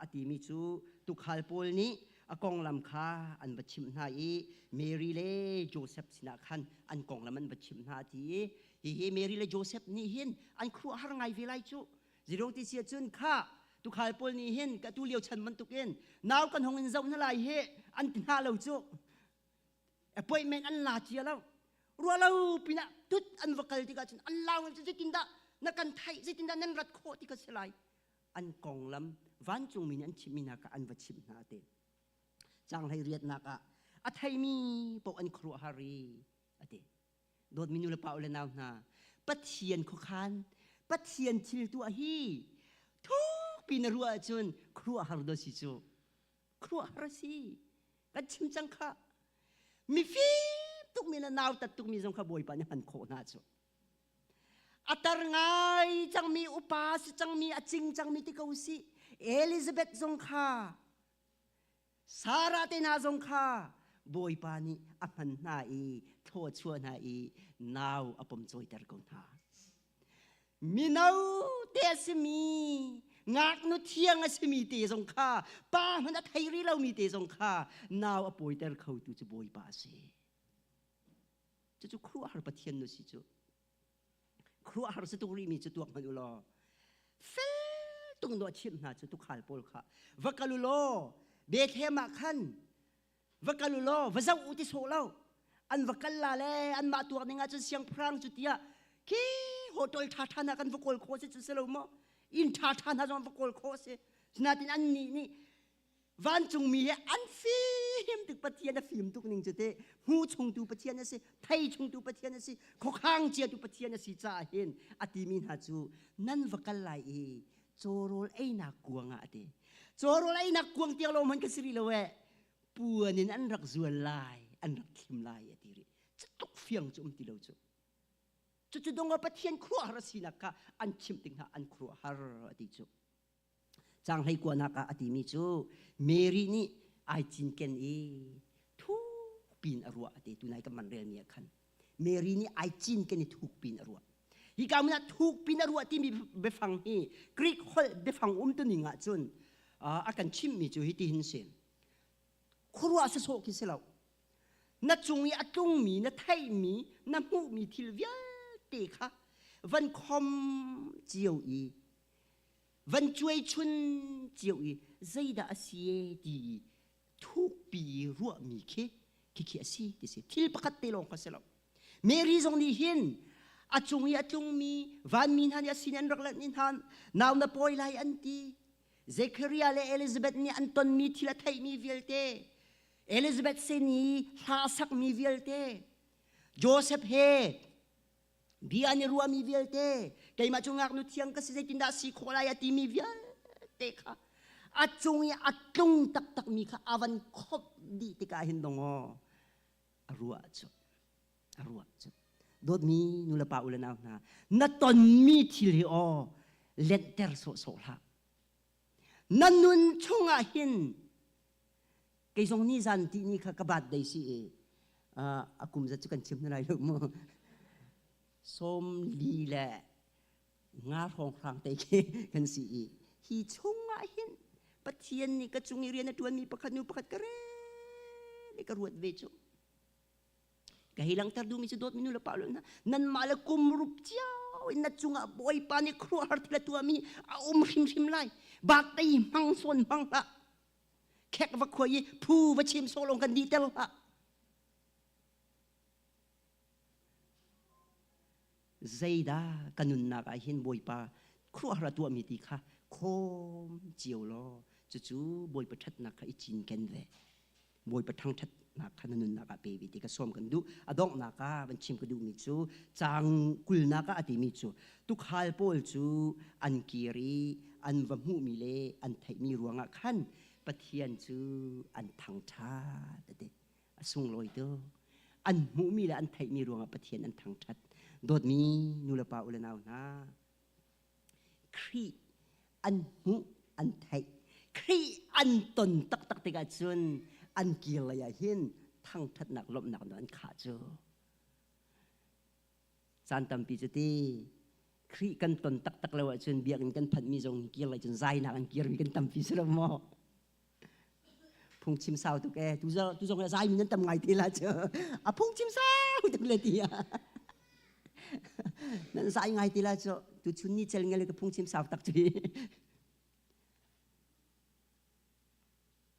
a timi cu tuukhal pawl nih a konglam kha an va chimh hna i Mary le Joseph sinah khan an konglam an va chimh hna ti i hihi Mary le Joseph nih hin an khuaruahhar ngai ve lai cu. Zirong ti si ahcun kha tukhal pawl nih hin ka tu lio chan bantukin nau kan hong in zoh hna lai hi an ti hna lo cu. Appointment an la cia lo. Ruah lo pinah tut an va kal tikah cun an lau zeitindah na kan theih zeitindah nan rat khawh ti ka si lai. An konglam vancungmi nih an chimmi hna kha an va chimh hna te. Caanghlei riatnak ah a theimi paoh an khuaruahhar i a ti. Dawtmi nu le pa u le nau hna, Pathian khuakhan, Pathian thil tuah hi thukpi na ruah ahcun khuaruahhar do si cu. Khuaruahhar a si. Kan chim cang kha. Mifim tukmi le nautat tukmi zong kha Bawipa nih hman khawh hna cu. A tar ngai cangmi upa si cangmi a cing cangmi ti ko si. Elizabeth zong kha Sarah te hna zong kha Bawipa nih a hman hna i thaw a chuah hna i nau a pom cawiter ko hna. Mino te a simi ngaknu thiang a simi te zong kha pa hmanh a thei rih lomi te zong kha nau a pawiter khotu cu Bawipa a si. Cucu khuaruahhar Pathian nu si cu. Khuaruahhar si tuk rihmi cu tuak hmanh u law fel tung dawh chimh hna cu tukhal pawl kha va kal u law Bethlehem ah khan va kal u law va zoh u ti sawh lo an va kal la le anmah tuak ning ah cun siangpahrang cu tiah khi hotel ṭha ṭha hna kan va kawl khawh si cu si lo maw inn ṭha ṭha hna zong va kawl khawh si sinatin annih nih Vancungmi he an fim tuk Pathian a fim tuk ning cu te hmu chungtu Pathian a si thei chungtu Pathian a si khuakhang ciatu Pathian a si caah hin a timi hna cu nan va kal lai i cawrawl einak kuang ah a ti cawrawl einak kuang tiang lo hmanh ka si rih lo eh puan in an rak zual lai an rak thlim lai a ti rih cu tuk fiang cu um ti lo cu cucu dong ah Pathian khuaruahhar a sinak kha an chimh tik hna an khuaruahhar a ti cu Caang hleikuanak ah a timi cu Mary nih ai cinken i thukpi in a ruah a ti tunai kan man relmi ah khan Mary nih ai cinken i thukpi in a ruah. Hi ka hmun ah thukpi in a ruah timi biafang hi Greek holh biafang umtuning ah cun a kan chimhmi cu hitihin si. Khuaruah sawsawh khi si lo. Na cung i a tlungmi, na theihmi, na hmuhmi thil vialte kha van khom cio i van cuai chun cio i zeidah a si e ti i thukpi ruahmi khi khikhi a si ti si. Thil pakhat te lawng kha si lo. Mary zong nih hin a cung i a tlungmi vanmi hna nih a sin an rak lanh i hna nau na pawi lai an ti. Zechariah le Elizabeth nih an tonmi thil a theihmi vialte Elizabeth sin i hla a sakmi vialte Joseph he bia an i ruahmi vialte keimah cu ngaknu thiang ka si zeitindah si khawh lai a timi vialte kha a cung i a tlung taktakmi kha a van khomh dih tikah hin dong aw a ruah cu a ruah cu dawtmi nulepa u le nau hna na tonmi thil hi aw lenter sawhsawh hlah na nun chungah hin kei zong ni zan ti ni kha ka bat dei si i a kum zat cu kan chim hna lai lo mu som li le nga hrawng hrang te khi kan si i hi chungah hin Pathian nih ka cung i rian a ṭuanmi pakhat nu pakhat ka rel i ka ruat ve cu ka hei langhter duhmi cu dawtmi nu le pa hna nanmah le kum rup cio in na cungah Bawipa nih khuaruahhar thil a tuahmi a um hrimhrim lai bak tei hmang sawn hmang hlah khek va khuai i phu va chim sawh lawng kan dih ter hlah Zeidah ka nunnak ah hin Bawipa khuaruahhar a tuahmi ti kha khawm cio law cucu Bawipa ṭhatnak kha i cinken ve. Bawipa thangṭhatnak kha na nunnak ah pe ve ti ka sawm kan duh. A donghnak ah van chim ka duhmi cu caang kulnak ah a timi cu tuukhal pawl cu an kir i an va hmuhmi le an theihmi ruangah khan Pathian cu an thangṭhat a ti. A sunglawi tuk. An hmuhmi le an theihmi ruangah Pathian an thangṭhat. Dawtmi nulepa u le nau hna, Khrih an hmuh, an theih. Khrih an ton taktak tikah cun an kir lei ah hin thangṭhatnak lawmhnak an khah cu. Caan tampi cu ti Khrih kan ton taktak lo ahcun biakinn kan phanhmi zong kir lei cun zainak an kirmi kan tampi si lo maw? Phungchim sau tuk e tu zong zai mi nan tam ngai te la cu a phungchim sau tuk le ti nan zai ngai te la cu tu chun ni cel ngel ka phungchim sau tak cu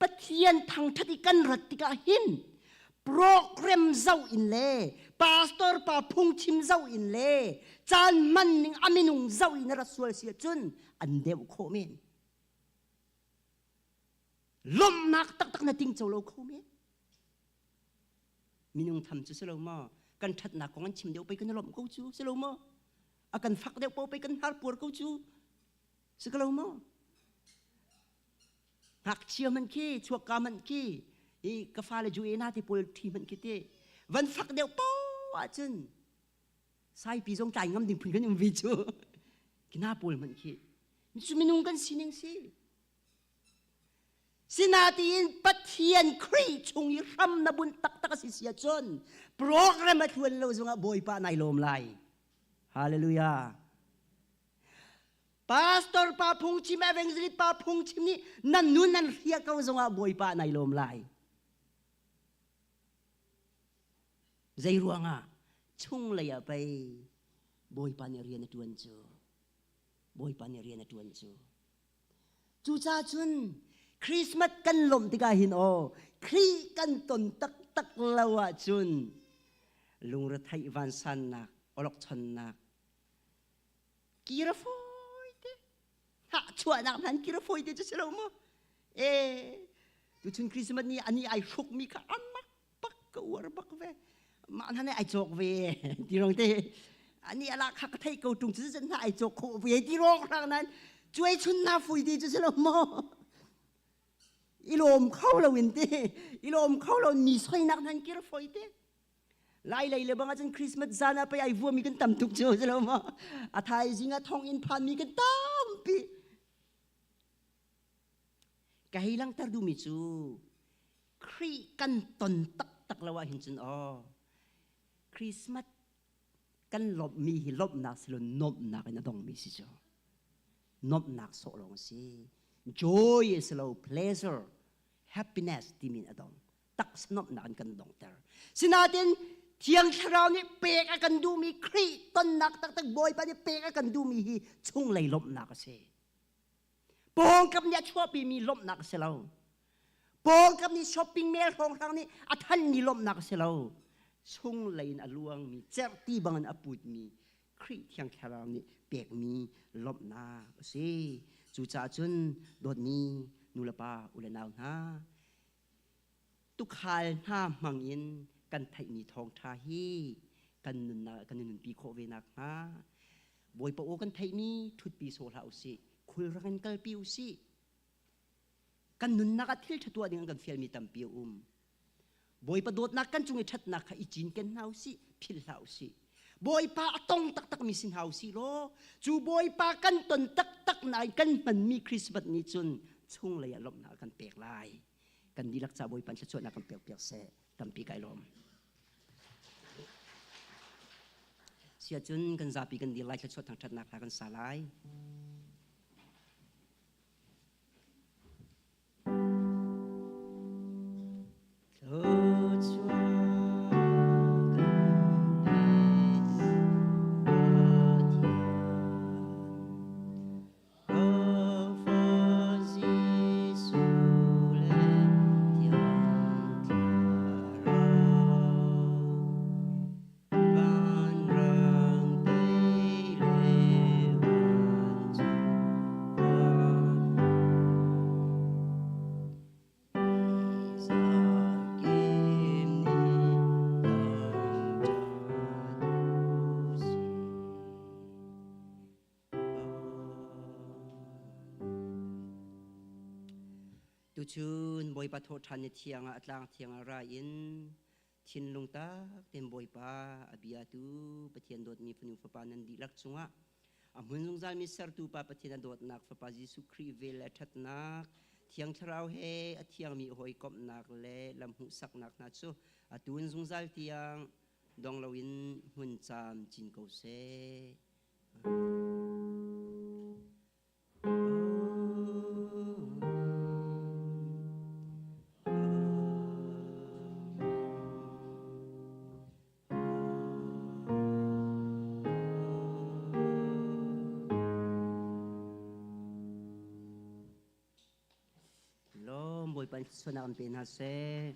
Pathian thangthat i kan rat tikah hin program zau in le pastor pa phungchim zau in le caan hman ning a minung zau in rat sual si cun an deuh khawh men Lawmhnak taktak na ting co lo kho men. Minung tham cu si lo maw? Kan ṭhatnak kong an chim deuh pei kan i lawmh ko cu si lo maw? A kan fak deuh paoh pei kan har puar ko cu si ko lo maw? Ngakchia hmanh khi, chuakka hmanh khi, i ka fale ju e na ti pawl ṭhi hmanh khi ti van fak deuh paoh ahcun saipi zong tlai ngam ding phun kan um ve cu. Kina pawl hmanh khi. Cu minung kan sining si. Sinatiin Pathian Khrih chung i hram na bunh taktak a si si ahcun program a tluan lo zongah Bawipa nai lawm lai. Hallelujah. Pastor pa phungchim, evangelist pa phungchim nih nan nun nan hria ko zongah Bawipa nai lawm lai. Zei ruangah chung lei ah pei Bawipa nih rian a tuan cu. Bawipa nih rian a tuan cu. Cucaah cun Christmas kan lawmh tikah hin aw Khrih kan ton taktak lo ahcun lungretheih vansannak awlokchonnak kir a fawi te hnahchuahnak hmanh kir a fawi te cu si lo maw e tuchun Christmas ni ani ai hrukmi kha amak bak ka uar bak ve mah hna nih ai cawk ve ti rong te ani ala kha ka thei ko tung cu zan hna ai cawk khawh ve ti rong hrang nan cuai chun na fui ti cu si lo maw i lawm kho lo in ti i lawm kho lo ni soinak nan kir foi te lai lei le bang ahcun Christmas zan ah pei ai vuami kan tam tuk cu si lo maw a thaizing ah thong in phan mi kan tampi ka hei langhter duhmi cu Khrih kan ton taktak lo ahhin cun aw Christmas kan lawmhmi hi lawmhnak si lo nuamhnak in a dongmi si cu nuamhnak sawh lawng a si joy a si lo pleasure happiness timi in a dong. Taksa nuamhnak in kan dongter. Sinain Thiang Thlarau nih pek a kan duhmi Khrih tonnak taktak Bawipa nih pek a kan duhmi hi chunglei lawmhnak a si. Pawngkam nih a chuahpimi lawmhnak a si lo. Pawngkam nih shopping mall hrawnghrang nih a thanmi lawmhnak a si lo. Chunglei in a luangmi, cerhti bangin a putmi Khrih Thiang Thlarau nih pekmi lawmhnak a si. Cucaah cun dawtmi nulepa ulenau hna, tukhal hna hmangin kan theihmi thawngṭha hi kan nunnak kan i nunpi khawh ve nakhnga Bawipa aw kan theihmi ṭhutpi sawh hlah usih, khulrang in kalpi usih. Kan nunnak ah thil ṭha tuah ding an kan fialmi tampi a um. Bawipa dawtnak kan cung i ṭhatnak kha i cinken hna usih, philh hlah usih. Bawipa a tong taktakmi si hna usih law, cu Bawipa kan ton taktak nain kan hmanmi Christmas nih cun chunglei ah lawmhnak a kan pek lai. Kan dihlak ca Bawipa thluachuahnak kan pek piak seh. Tampi kai lawm. Sia cun kan zapi kan dir lai thluachuah thangṭhatnak hla kan sa lai. Tuchun Bawipa thawhṭhan ni thiang ah a tlang thiang ah ra in thinlung tak tein Bawipa a biatu Pathian dawtmi fanu fapa nan dihlak cungah a hmun zungzalmi sertu Pa Pathian a dawtnak Fapa Jesuh Khrih vel le ṭhatnak Thiang Thlarau he a thiangmi hawikomhnak le lam hmuhsaknak hna cu a tun zungzal tiang dong loin hmun caam cin ko seh. Lawm Bawipa in thluachuahnak an pe hna seh.